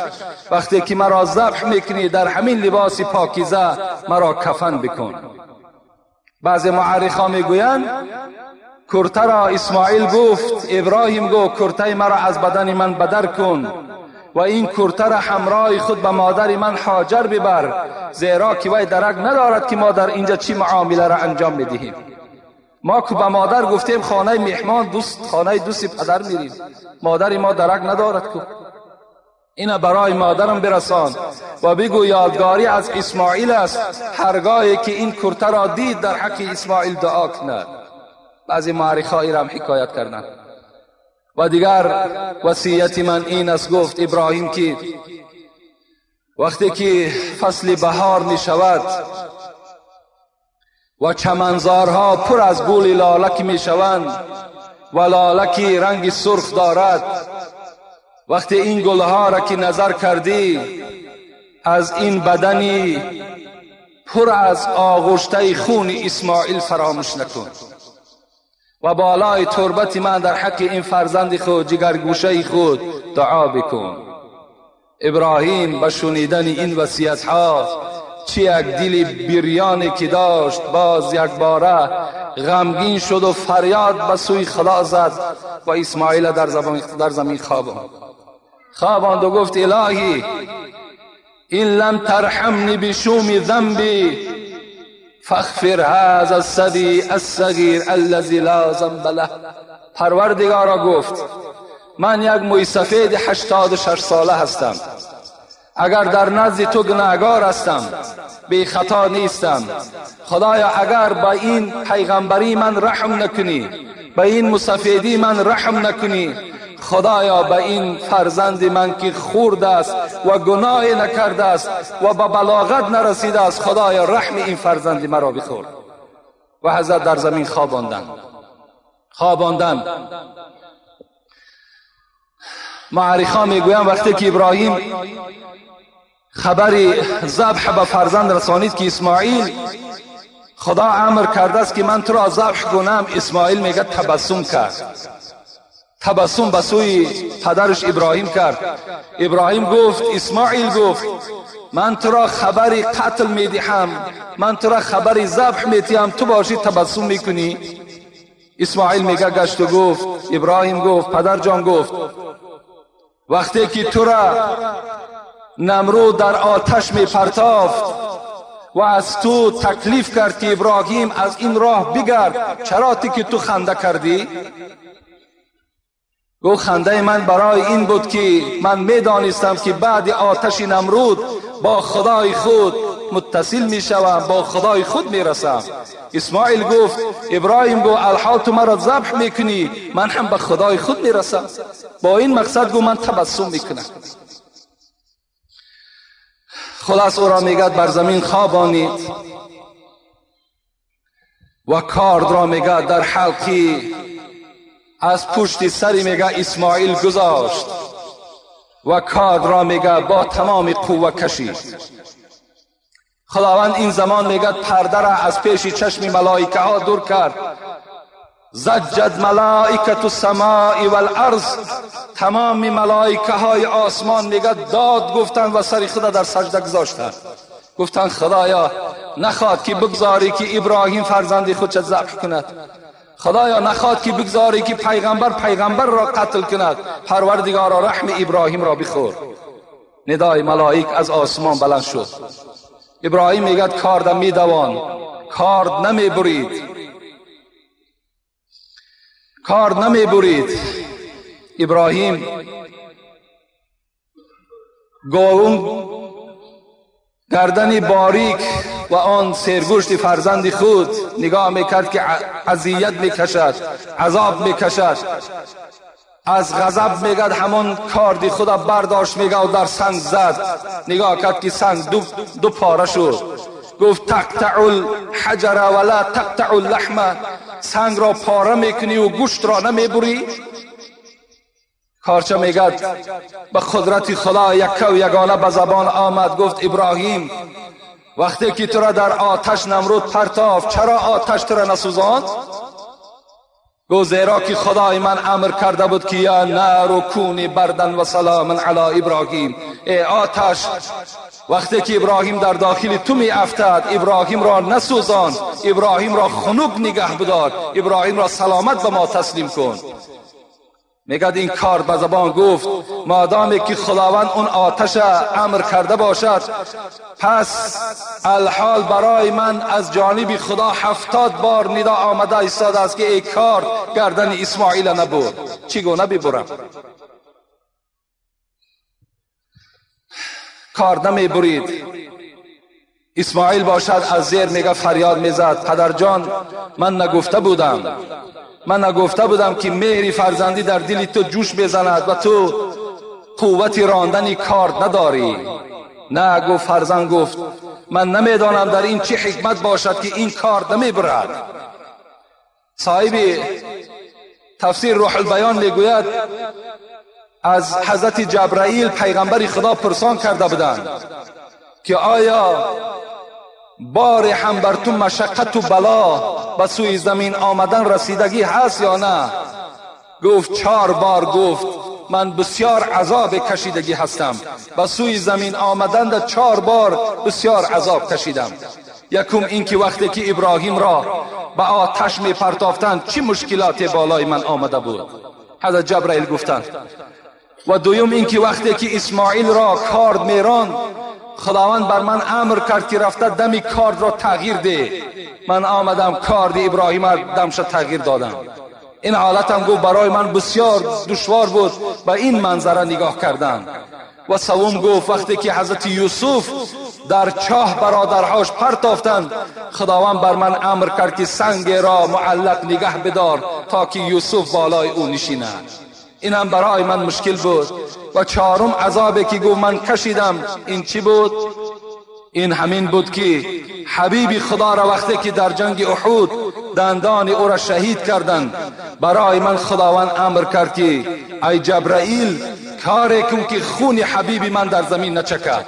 وقتی که مرا ذبح میکنی در همین لباس پاکیزه مرا کفن بکن. بعضی معرخا میگویند کرته را اسماعیل گفت، ابراهیم گفت کرته مرا از بدن من بدر کن و این کرته را همراه خود به مادر من هاجر ببر، زیرا که وی درک ندارد که ما در اینجا چی معامله را انجام میدهیم. ما که به مادر گفتیم خانه مهمان دوست، خانه دوست پدر میریم، مادر ما درک ندارد که اینا برای مادرم برسان و بگو یادگاری از اسماعیل است، هرگاهی که این کرته را دید در حق اسماعیل دعا کند. بعضی معرخ‌ها را هم حکایت کردند. و دیگر وصیت من این است، گفت ابراهیم که وقتی که فصل بهار می شود و چمنزارها پر از گل لالک می شوند و لالکی رنگ سرخ دارد، وقتی این گلها را که نظر کردی از این بدنی پر از آغشته خون اسماعیل فراموش نکن و بالای تربت من در حق این فرزند خود جگرگوشه خود دعا بکن. ابراهیم به شنیدن این وصیت ها چی یک دل بریانی که داشت باز یک باره غمگین شد و فریاد به سوی خدا زد و اسماعیل در زمین خواباند و گفت الهی این لم ترحمنی بشوم ذنبی فاغفر هذا الصبی الصغیر الذی لا ذنب له. پروردگارا گفت من یک موی سفید 86 ساله هستم، اگر در نزد تو گناهگار هستم بی خطا نیستم، خدایا اگر با این پیغمبری من رحم نکنی، به این مسفیدی من رحم نکنی، خدایا به این فرزند من که خورد است و گناه نکرده است و به بلاغت نرسیده است، خدایا رحم این فرزند مرا بخور. و حضرت در زمین خواباندند. معرخا میگویند وقتی که ابراهیم خبر ذبح به فرزند رسانید که اسماعیل خدا امر کرده است که من تو را ذبح کنم. اسماعیل میگه تبسم کرد، تبسم به سوی پدرش ابراهیم کرد. ابراهیم گفت، اسماعیل گفت من تو را خبری قتل میدهم، من تو را خبری ذبح میدهم، تو باشی تبسم میکنی؟ اسماعیل میگه گشت و گفت، ابراهیم گفت، پدر جان گفت وقتی که تو را نمرود در آتش میپرتافت و از تو تکلیف کرد که ابراهیم از این راه بگرد، چرا که تو خنده کردی؟ گفت خنده من برای این بود که من میدانستم که بعد آتش نمرود با خدای خود متصل میشوم، با خدای خود میرسم. اسماعیل گفت، ابراهیم گفت الحال تو مرا ذبح میکنی، من هم به خدای خود میرسم. با این مقصد گفت من تبسم میکنم. خلاص او را میگد بر زمین خوابانید و کارد را میگد در حلقی از پشت سری میگه اسماعیل گذاشت و کارد را میگه با تمام قوه کشید. خداوند این زمان میگه پرده را از پیش چشم ملائکه ها دور کرد. زجد ملائکة السماء والارض، تمام ملائکه های آسمان میگه داد گفتند و سر خدا در سجده گذاشتند. گفتند خدایا نخواد که بگذاری که ابراهیم فرزند خود چه ذبح کند، خدایا نخواد که بگذاری که پیغمبر را قتل کند، پروردگارا رحم ابراهیم را بخور. ندای ملائک از آسمان بلند شد. ابراهیم میگه کاردم میدوان، کارد نمیبرید، کارد نمیبرید. ابراهیم گاون گردن باریک و آن سرگوشت فرزند خود نگاه میکرد که اذیت میکشد، عذاب میکشد. از غضب میگد همان کاردی خدا برداشت میگه و در سنگ زد. نگاه کرد که سنگ دو پاره شد. گفت تقطع الحجر ولا تقطع اللحم، سنگ را پاره میکنی و گوشت را نمیبری. کارچه میگد به قدرت خدا یک و یگانه به زبان آمد، گفت ابراهیم وقتی که تو را در آتش نمرود پرتافت چرا آتش تو را نسوزاند؟ گفت زیرا که خدای من امر کرده بود که یا نار کونی بردن و سلام علی ابراهیم. ای آتش وقتی که ابراهیم در داخل تو می افتد ابراهیم را نسوزان، ابراهیم را خنک نگه بدار، ابراهیم را سلامت به ما تسلیم کن. میگد این کار به زبان گفت مادامی که خداوند اون آتش امر کرده باشد پس الحال برای من از جانب خدا 70 بار ندا آمده ایستاده است که ای کار گردن اسماعیل نبود، چگونه ببرم؟ کار نمیبرید. اسماعیل باشد از زیر میگه فریاد میزد پدر جان من نگفته بودم، من نگفته بودم که مهری فرزندی در دل تو جوش بزند و تو قوت راندن کارد نداری. نه، گفت فرزند، گفت من نمیدانم در این چه حکمت باشد که این کارد نمیبرد. صاحب تفسیر روح البیان میگوید از حضرت جبرائیل پیغمبر خدا پرسان کرده بودند که آیا بار هم بر تو مشقت و بلا به سوی زمین آمدن رسیدگی هست یا نه؟ گفت 4 بار گفت من بسیار عذاب کشیدگی هستم، به سوی زمین آمدن در 4 بار بسیار عذاب کشیدم. یکم این که وقتی که ابراهیم را به آتش می پرتافتند چه مشکلات بالای من آمده بود، حضرت جبرائیل گفتند. و دویم این که وقتی که اسماعیل را کارد میراند خداوند بر من امر کرد که رفته دمی کارد را تغییر ده، من آمدم کارد ابراهیم را دمش تغییر دادم. این حالت هم گفت برای من بسیار دشوار بود به این منظره نگاه کردن. و سوم گفت وقتی که حضرت یوسف در چاه برادرهاش پرتافتند خداوند بر من امر کرد که سنگ را معلق نگه بدار تا که یوسف بالای او نشیند. این هم برای من مشکل بود. و چهارم عذابی که گفت من کشیدم این چی بود؟ این همین بود که حبیب خدا را وقتی که در جنگ احد دندان او را شهید کردند برای من خداوند امر کرد که ای جبرائیل کاری کن که خون حبیب من در زمین نچکد.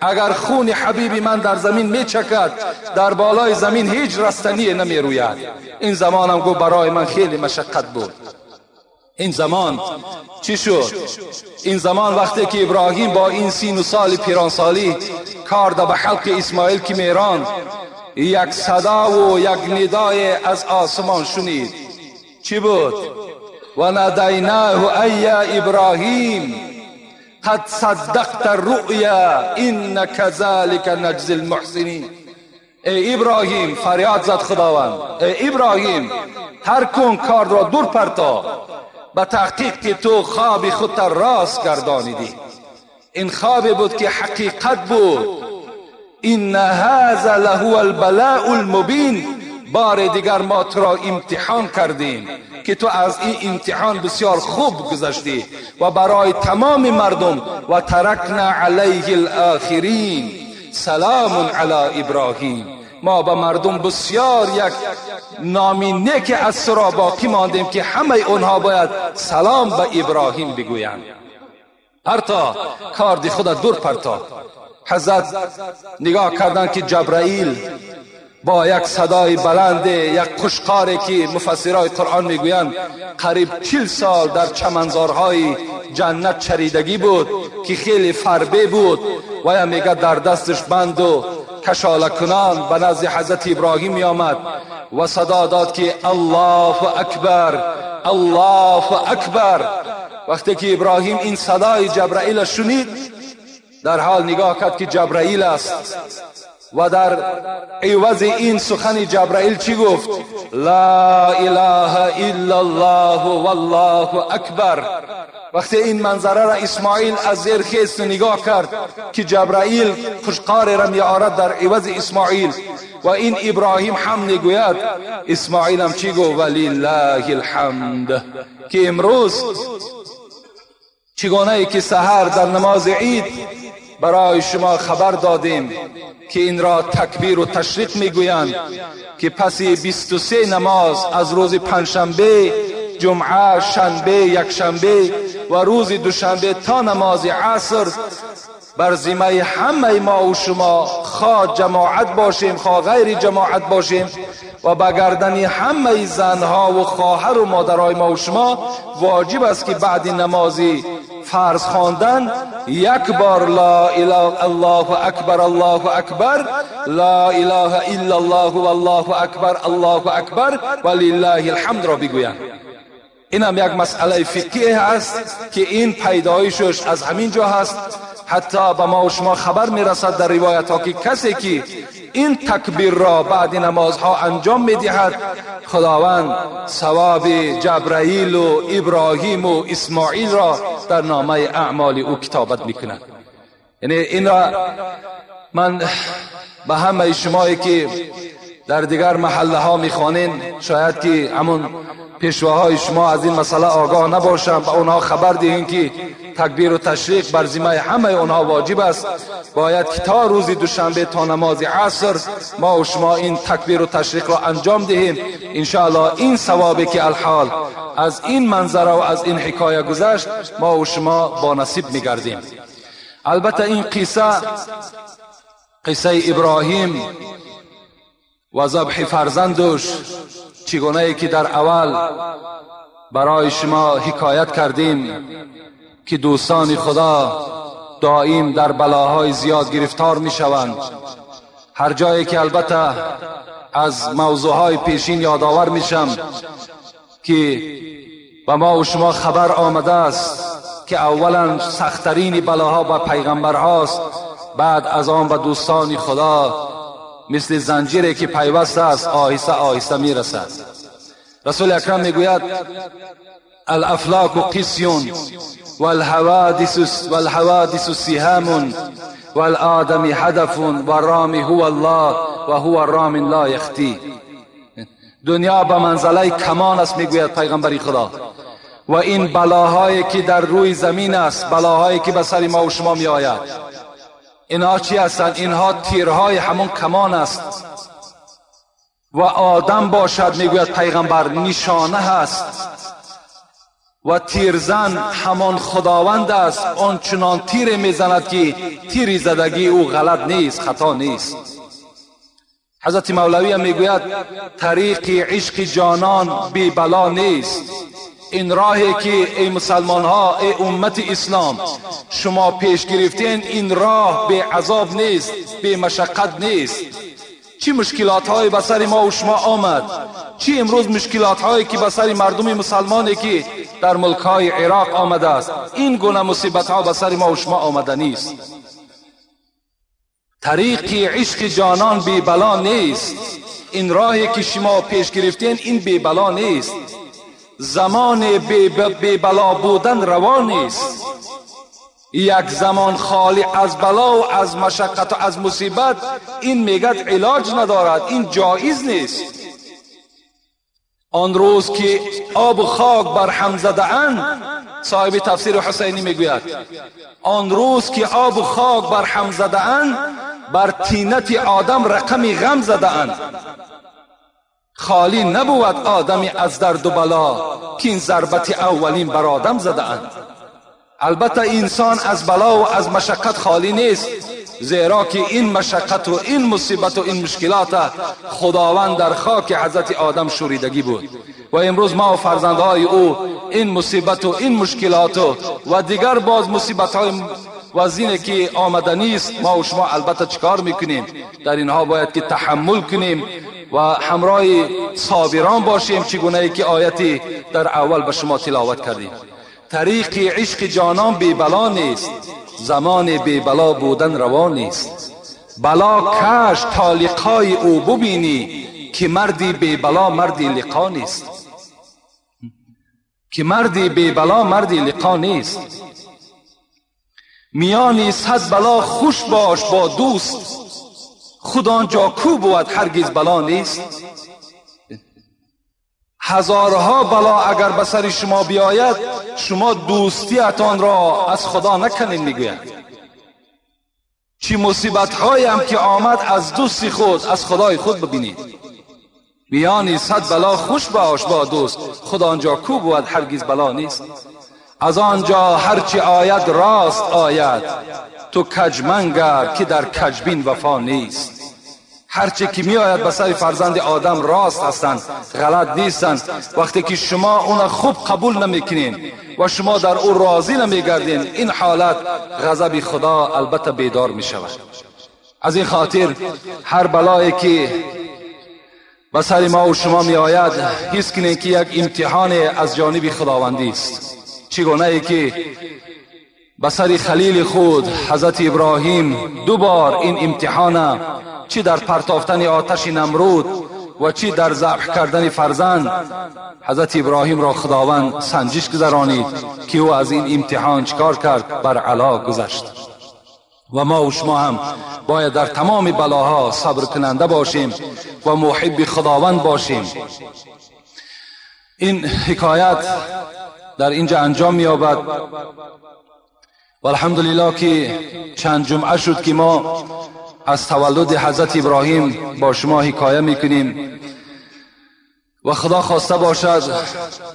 اگر خون حبیب من در زمین میچکد در بالای زمین هیچ رستنی نمیروید. این زمانم گفت برای من خیلی مشقت بود. این زمان چی شد؟ این زمان وقتی که ابراهیم با این سین و سال پیرانسالی کار به حلق اسماعیل که میران، یک صدا و یک ندای از آسمان شنید. چی بود؟ و نادیناه ای ابراهیم قد صدقت الرؤیا ان كذلك نجزی المحسنین. ای ابراهیم، فریاد زد خداوند، ای ابراهیم ترک کن کار را دور پرتا، به تحقیق که تو خواب خود راست گردانیدی. این خواب بود که حقیقت بود. ان هذا لهو البلاء المبین. بار دیگر ما تو را امتحان کردیم که تو از این امتحان بسیار خوب گذشتی و برای تمام مردم. و ترکنا علیه الاخرین سلام علی ابراهیم. ما به مردم بسیار یک نامی نیک از تو را باقی ماندیم که همه اونها باید سلام به ابراهیم بگویند. پرتا کاردی خود دور پرتا. حضرت نگاه کردن که جبرائیل با یک صدای بلند، یک قشقاری که مفسرای قرآن میگویند قریب 40 سال در چمنزارهای جنت چریدگی بود که خیلی فربه بود، و یا میگه در دستش بند و کشاله کنان به نزد حضرت ابراهیم می آمد و صدا داد که الله اکبر، الله اکبر. وقتی که ابراهیم این صدای جبرائیل شنید، در حال نگاه کرد که جبرائیل است و در عوض این سخن جبرائیل چی گفت؟ لا اله الا الله والله اکبر. وقتی این منظره را اسماعیل از زیر خیست نگاه کرد که جبرائیل قشقار را میآورد در عوض اسماعیل و این ابراهیم هم میگوید، اسماعیل هم چی گفت؟ ولله الحمد. که امروز چگونه که سحر در نماز عید برای شما خبر دادیم که این را تکبیر و تشریق میگویند که پس 23 نماز از روز پنجشنبه، جمعه، شنبه، یکشنبه و روز دوشنبه تا نماز عصر بر ذمه همه ما و شما، خواه جماعت باشیم خواه غیر جماعت باشیم، و به گردن همه زنها و خواهر و مادرهای ما و شما واجب است که بعد نماز فرض خواندن یک بار لا اله الله اکبر، الله اکبر، لا اله الا الله والله اکبر، الله اکبر ولله الحمد را بگویند. این هم یک مسئله فقهی است که این پیدایشش از همین جا هست. حتی به ما و شما خبر میرسد در روایت ها که کسی که این تکبیر را بعد نمازها انجام میدهد، خداوند ثواب جبرائیل و ابراهیم و اسماعیل را در نامه اعمال او کتابت میکند. یعنی این را من به همه شمایی که در دیگر محله ها میخوانین، شاید که همون پیشواهای شما از این مسئله آگاه نباشند، به اونها خبر دهین که تکبیر و تشریق بر ذمه همه اونها واجب است. باید که تا روز دوشنبه تا نماز عصر ما و شما این تکبیر و تشریق را انجام دهیم. انشاءالله این ثوابی که الحال از این منظره و از این حکایه گذشت، ما و شما با نصیب میگردیم. البته این قصه، قصه ابراهیم و ذبح فرزندش، چگونه که در اول برای شما حکایت کردیم که دوستان خدا دائم در بلاهای زیاد گرفتار می شوند. هر جایی که البته از موضوعهای پیشین یادآور میشم که به ما و شما خبر آمده است که اولا سختترین بلاها به پیغمبرهاست، بعد از آن به دوستان خدا مثل زنجیری که پیوست است آهسته آهسته میرسد. رسول اکرم میگوید الافلاک قسیون والحوادث سهام والآدم هدف والرام هو الله و هو الرام لا یخطی. دنیا به منزله کمان است میگوید پیغمبر خدا، و این بلاهایی که در روی زمین است، بلاهایی که به سر ما و شما می آید، اینها چی هستند؟ اینها تیرهای همون کمان است. و آدم باشد میگوید پیغمبر نشانه هست و و تیرزن همان خداوند است، آن چنان تیر میزند که تیر زدگی او غلط نیست، خطا نیست. حضرت مولوی هم میگوید طریق عشق جانان بی بلا نیست. این راهی که ای مسلمان ها، ای امت اسلام شما پیش گرفتین، این راه بی عذاب نیست، بی مشقت نیست. چی مشکلات های به سر ما و شما آمد، چی امروز مشکلات هایی که به سر مردم مسلمانی که در ملک های عراق آمده است، این گونه مصیبت ها به سر ما و شما آمده نیست. طریق عشق جانان بی بلا نیست. این راهی که شما پیش گرفتین این بی بلا نیست. زمان بی بلا بودن روا نیست. یک زمان خالی از بلا و از مشقت و از مصیبت، این میگد علاج ندارد، این جایز نیست. آن روز که آب و خاک بر هم زده اند، صاحب تفسیر حسینی میگوید آن روز که آب و خاک بر هم زده اند، بر تینت آدم رقم غم زده اند. خالی نبود آدمی از درد و بلا، که این ضربت اولین بر آدم زده اند. البته انسان از بلا و از مشقت خالی نیست، زیرا که این مشقت و این مصیبت و این مشکلات خداوند در خاک حضرت آدم شوریدگی بود و امروز ما و فرزندهای او این مصیبت و این مشکلات و دیگر باز مصیبت های وزینه که آمده نیست، ما و شما البته چکار میکنیم؟ در اینها باید که تحمل کنیم و همراه صابران باشیم، چگونه ای که آیتی در اول به شما تلاوت کردیم. طریق عشق جانان بی بلا نیست، زمان بی بلا بودن روا نیست. بلا کش تا لقای او ببینی، که مردی بی بلا مردی لقا نیست. که مردی بی بلا مردی لقا نیست. میانی صد بلا خوش باش با دوست، خود آنجا کو بود هرگز بلا نیست. هزارها بلا اگر به سر شما بیاید، شما دوستیتان را از خدا نکنید. میگوید چی مصیبت هایم که آمد از دوستی خود، از خدای خود ببینید. میانی صد بلا خوش باش با دوست، خود آنجا کو بود هرگز بلا نیست. از آنجا هرچی آید راست آید، تو کج منگر که در کجبین وفا نیست. هرچی که می آید به سر فرزند آدم راست هستند، غلط نیستند. وقتی که شما اون خوب قبول نمیکنین و شما در او راضی نمیگردین، این حالت غضب خدا البته بیدار می شود. از این خاطر هر بلایی که به سر ما و شما می آید، حس کنین که یک امتحان از جانب خداوندی است. چگونه ای که به سر خلیل خود حضرت ابراهیم دو بار این امتحان، چی در پرتافتن آتش نمرود و چی در ذبح کردن فرزند، حضرت ابراهیم را خداوند سنجش گذرانید که او از این امتحان چکار کرد؟ بر علا گذشت. و ما و شما هم باید در تمام بلاها صبر کننده باشیم و محب خداوند باشیم. این حکایت در اینجا انجام می‌یابد و الحمدلله که چند جمعه شد که ما از تولد حضرت ابراهیم با شما حکایه میکنیم و خدا خواسته باشد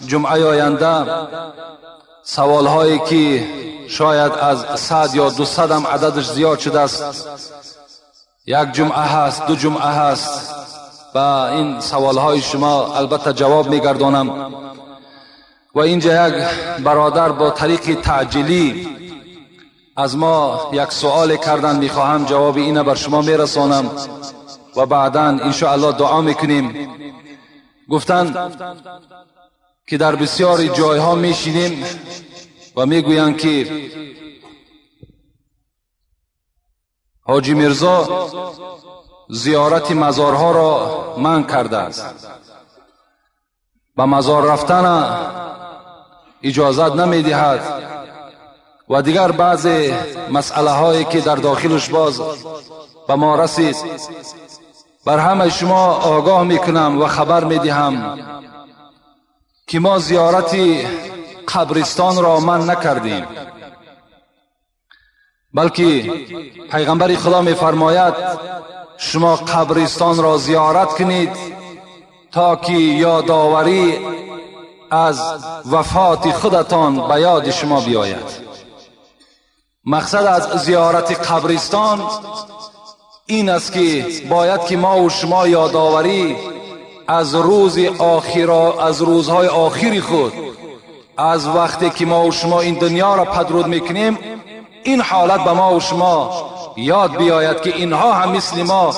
جمعه آینده سوالهایی که شاید از 100 یا 200 هم عددش زیاد شده است، یک جمعه هست، دو جمعه هست، و این سوالهای شما البته جواب میگردانم. و اینجا یک برادر با طریق تعجیلی از ما یک سوال کردن، میخواهم جواب اینه بر شما میرسانم و بعدا انشاءالله دعا میکنیم. گفتن که در بسیاری جایها میشینیم و میگویند که حاجی میرزا زیارت مزارها را منع کرده است، به مزار رفتن اجازت نمیدهد و دیگر بعض مسئله هایی که در داخلش باز به ما رسید. بر همه شما آگاه میکنم و خبر میدهم که ما زیارت قبرستان را من نکردیم، بلکه پیغمبر خدا میفرماید شما قبرستان را زیارت کنید تا که یادآوری از وفات خودتان به یاد شما بیاید. مقصد از زیارت قبرستان این است که باید که ما و شما یادآوری از روز آخر، از روزهای آخری خود، از وقتی که ما و شما این دنیا را پدرود میکنیم، این حالت به ما و شما یاد بیاید که اینها هم مثل ما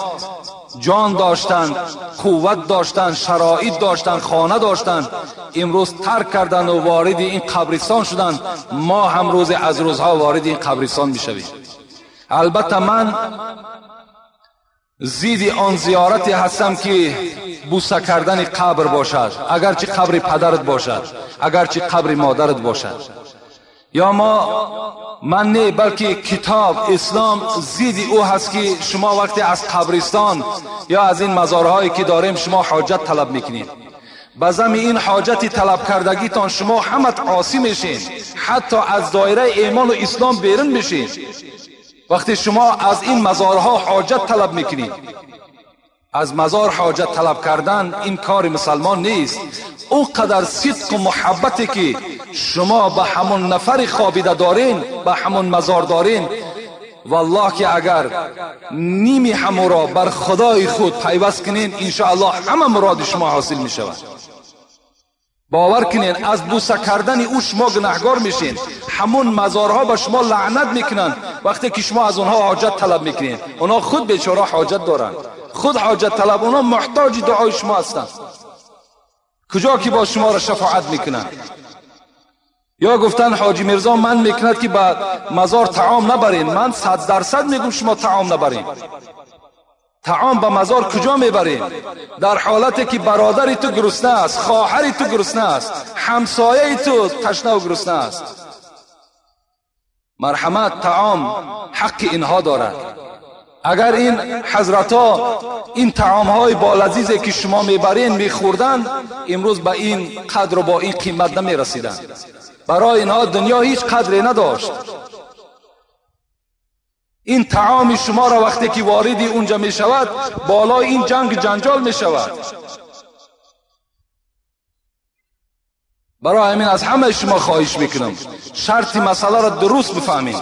جان داشتند، قوت داشتند، شرایط داشتند، خانه داشتند، امروز ترک کردند و وارد این قبرستان شدند. ما هم روز از روزها وارد این قبرستان میشویم. البته من زید آن زیارتی هستم که بوسه کردن قبر باشد، اگرچه قبر پدرت باشد، اگرچه قبر مادرت باشد، یا ما من نه، بلکه کتاب اسلام زید او هست که شما وقتی از قبرستان یا از این مزارهایی که داریم شما حاجت طلب میکنید، به ضمن این حاجت طلب کردگیتان شما همت عاصی میشین، حتی از دایره ایمان و اسلام بیرون میشین. وقتی شما از این مزارها حاجت طلب میکنید، از مزار حاجت طلب کردن این کار مسلمان نیست. او قدر صدق و محبتی که شما به همون نفر خوابیده دارین، به همون مزار دارین، والله که اگر نیمی همو را بر خدای خود پیوست کنین، انشاءالله همه مراد شما حاصل می شود. باور کنین از بوسه کردن او شما گناهگار میشین. همون مزارها به شما لعنت میکنن وقتی که شما از اونها حاجت طلب میکنین. اونها خود بیچاره حاجت دارن، خود حاجت طلب، اونها محتاج دعای شما هستند. کجا که با شما را شفاعت میکنن؟ یا گفتن حاجی میرزا من میکند که به مزار طعام نبرین. من 100% میگم شما طعام نبرین. طعام به مزار کجا میبرین؟ در حالتی که برادری تو گرسنه است، خواهری تو گرسنه است، همسایه تو تشنه و گرسنه است. مرحمت، طعام حق اینها دارد. اگر این حضرت ها این طعام های با لذیذی که شما میبرین میخوردن، امروز به این قدر و با این قیمت نمیرسیدن. برای اینها دنیا هیچ قدری نداشت. این طعام شما را وقتی که واردی اونجا می شود، بالای این جنگ جنجال می شود. برای همین از همه شما خواهش میکنم شرط مسئله را درست بفهمید.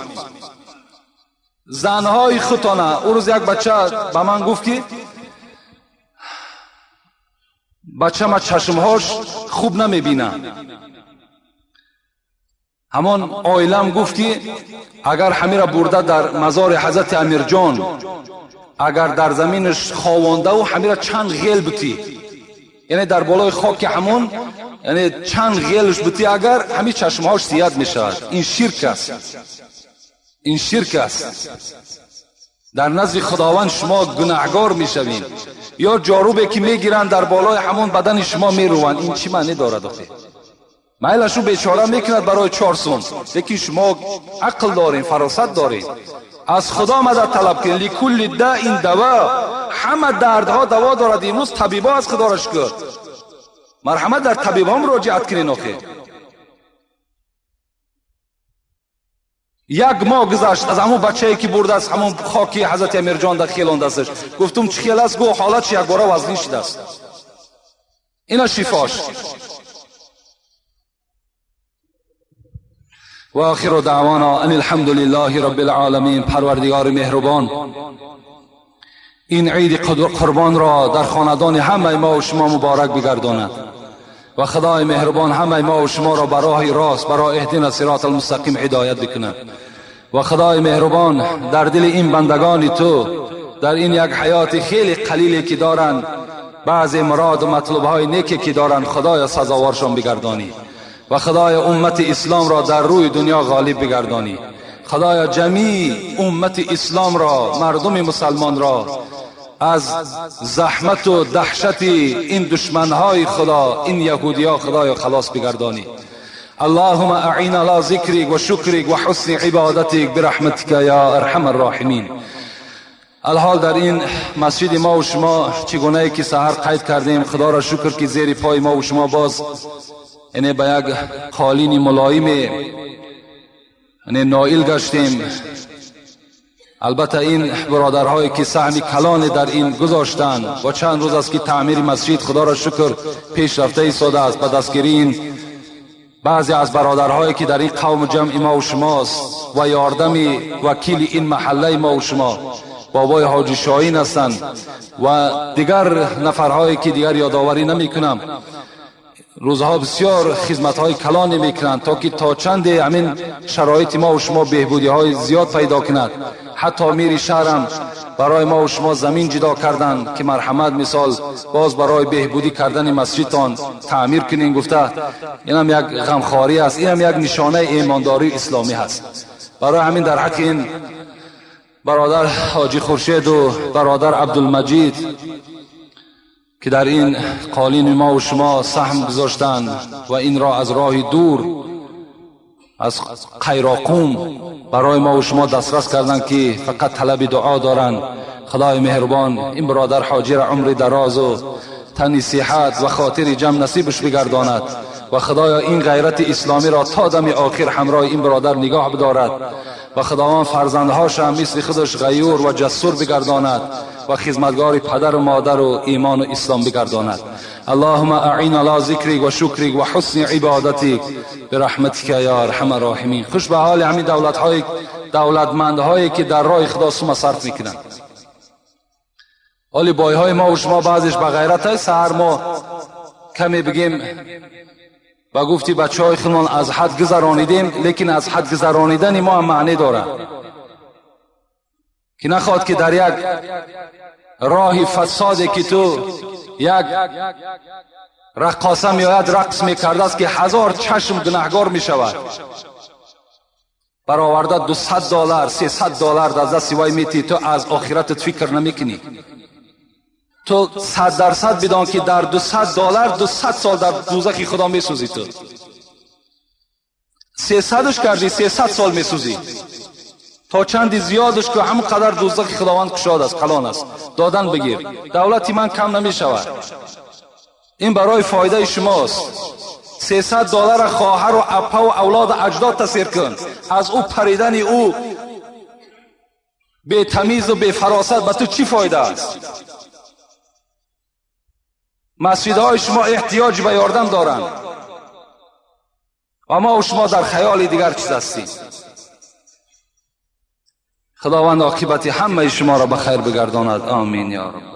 زنهای خودتانه، او روز یک بچه به من گفت که بچه ما چشمهاش خوب نمیبینه. همان آیلم گفت که اگر همین را برده در مزار حضرت امیرجان، اگر در زمینش خوانده و همین را چند غیل بتی، یعنی در بالای خاک همون، یعنی چند غیلش بتی، اگر همین چشمهاش زیاد می شود. این شرک است، این شرک است. در نزد خداوند شما گناهگار می شوین. یا جاروبی که میگیرن در بالای همون بدن شما میروند، این چی معنی دارد آخه؟ میلش رو بیچاره میکند برای 4 سون، لیکن شما عقل دارین، فراست دارین، از خدا مدد طلب کنین. لکل داء دوا، همه دردها دوا دارد. امروز طبیبا از خدا را شکر، مرحمت در طبیبا مراجعت کنین. آخه یک ماه گذشت از همون بچه‌ای که برده از همون خاکی حضرت امیرجان در خیلان دستش، گفتم چی خیل است؟ گفت حالتش یک باره وزنی شده است. اینا شفاش. و آخر دعوانا ان الحمد لله رب العالمین. پروردگار مهربان، این عید قربان را در خاندان همه ما و شما مبارک بگرداند و خدای مهربان همه ما و شما را برای راست، برای اهدنا صراط المستقیم هدایت بکند و خدای مهربان در دل این بندگان تو در این یک حیات خیلی قلیلی که دارند، بعضی مراد و مطلوب های نیکی که دارند، خدای سزاوارشان بگردانی و خدای امت اسلام را در روی دنیا غالب بگردانی. خدای جمیع امت اسلام را، مردم مسلمان را از زحمت و دهشت این دشمنهای خدا، این یهودیا، خدای خلاص بگردانی. اللهم اعین على ذکرک و شکرک و حسن عبادتک برحمتک یا ارحم الراحمین. الحال در این مسجد ما و شما چگونه که سحر قید کردیم، خدا را شکر که زیر پای ما و شما باز یعنی به یک قالین ملایم یعنی نائل گشتیم. البته این برادرهایی که سهم کلان در این گذاشتند و چند روز است که تعمیر مسجد خدا را شکر پیش رفته ایستاده است، به دستگیری این بعضی از برادرهایی که در این قوم جمع ما و شماست و یاردم وکیل این محله ما و شما بابای حاجی شاهین هستند و دیگر نفرهایی که دیگر یادآوری نمی کنم، روزها بسیار خدمت‌های کلانی میکنند تا که تا چند همین شرایط ما و شما بهبودی های زیاد پیدا کند. حتی میر شهرم برای ما و شما زمین جدا کردند که مرحمت مثال باز برای بهبودی کردن مسجدتان تعمیر کنین گفته. اینم یک غمخواری است، اینم یک نشانه ایمانداری اسلامی هست. برای همین در حق این برادر حاجی خورشید و برادر عبدالمجید که در این قالین ما و شما سهم گذاشتند و این را از راه دور از قیراقوم برای ما و شما دسترس کردند که فقط طلب دعا دارند. خدای مهربان این برادر حاجی را عمر دراز و تن صحت و خاطر جمع نصیبش بگرداند و خدایا این غیرت اسلامی را تا دم آخر همراه این برادر نگاه بدارد و خداوند فرزندهاش هم مثل خودش غیور و جسور بگرداند و خدمتگار پدر و مادر و ایمان و اسلام بگرداند. اللهم اعین علی ذکرک و شکرک و حسن عبادتک برحمتک یا ارحم الراحمین. خوش به حال همین دولت‌های دولتمندهایی که در راه خدا سوم صرف میکنند. حالی بایهای ما و شما بعضیش به غیرت های سهر ما کمی بگیم و گفتی بچه های خودمان از حد گذرانیدیم، لیکن از حد گذرانیدن ما هم معنی داره که نخواد که در یک راه فسادی که تو یک رقاصه میآید رقص میکرده است که 1000 چشم گناهگار میشود، برآورده $200 $300 از دست وای میتی، تو از آخرتت فکر نمیکنی. تو 100% بدان که در $200 200 سال در دوزخ خدا میسوزی. تو 300ش کردی 300 سال میسوزی، تا چندی زیادش که همون قدر دوزخ خداوند کشاد است، کلان است. دادن بگیر، دولتی من کم نمیشود، این برای فایده شماست. $300 خواهر و اپا و اولاد اجداد تسیر کن، از او پریدن او بی تمیز و بی فراست به تو چی فایده است؟ مسجدهای شما احتیاج به یاردم دارند و ما و شما در خیال دیگر چیز هستیم. خداوند عاقبت همه شما را به خیر بگرداند. آمین یا رب.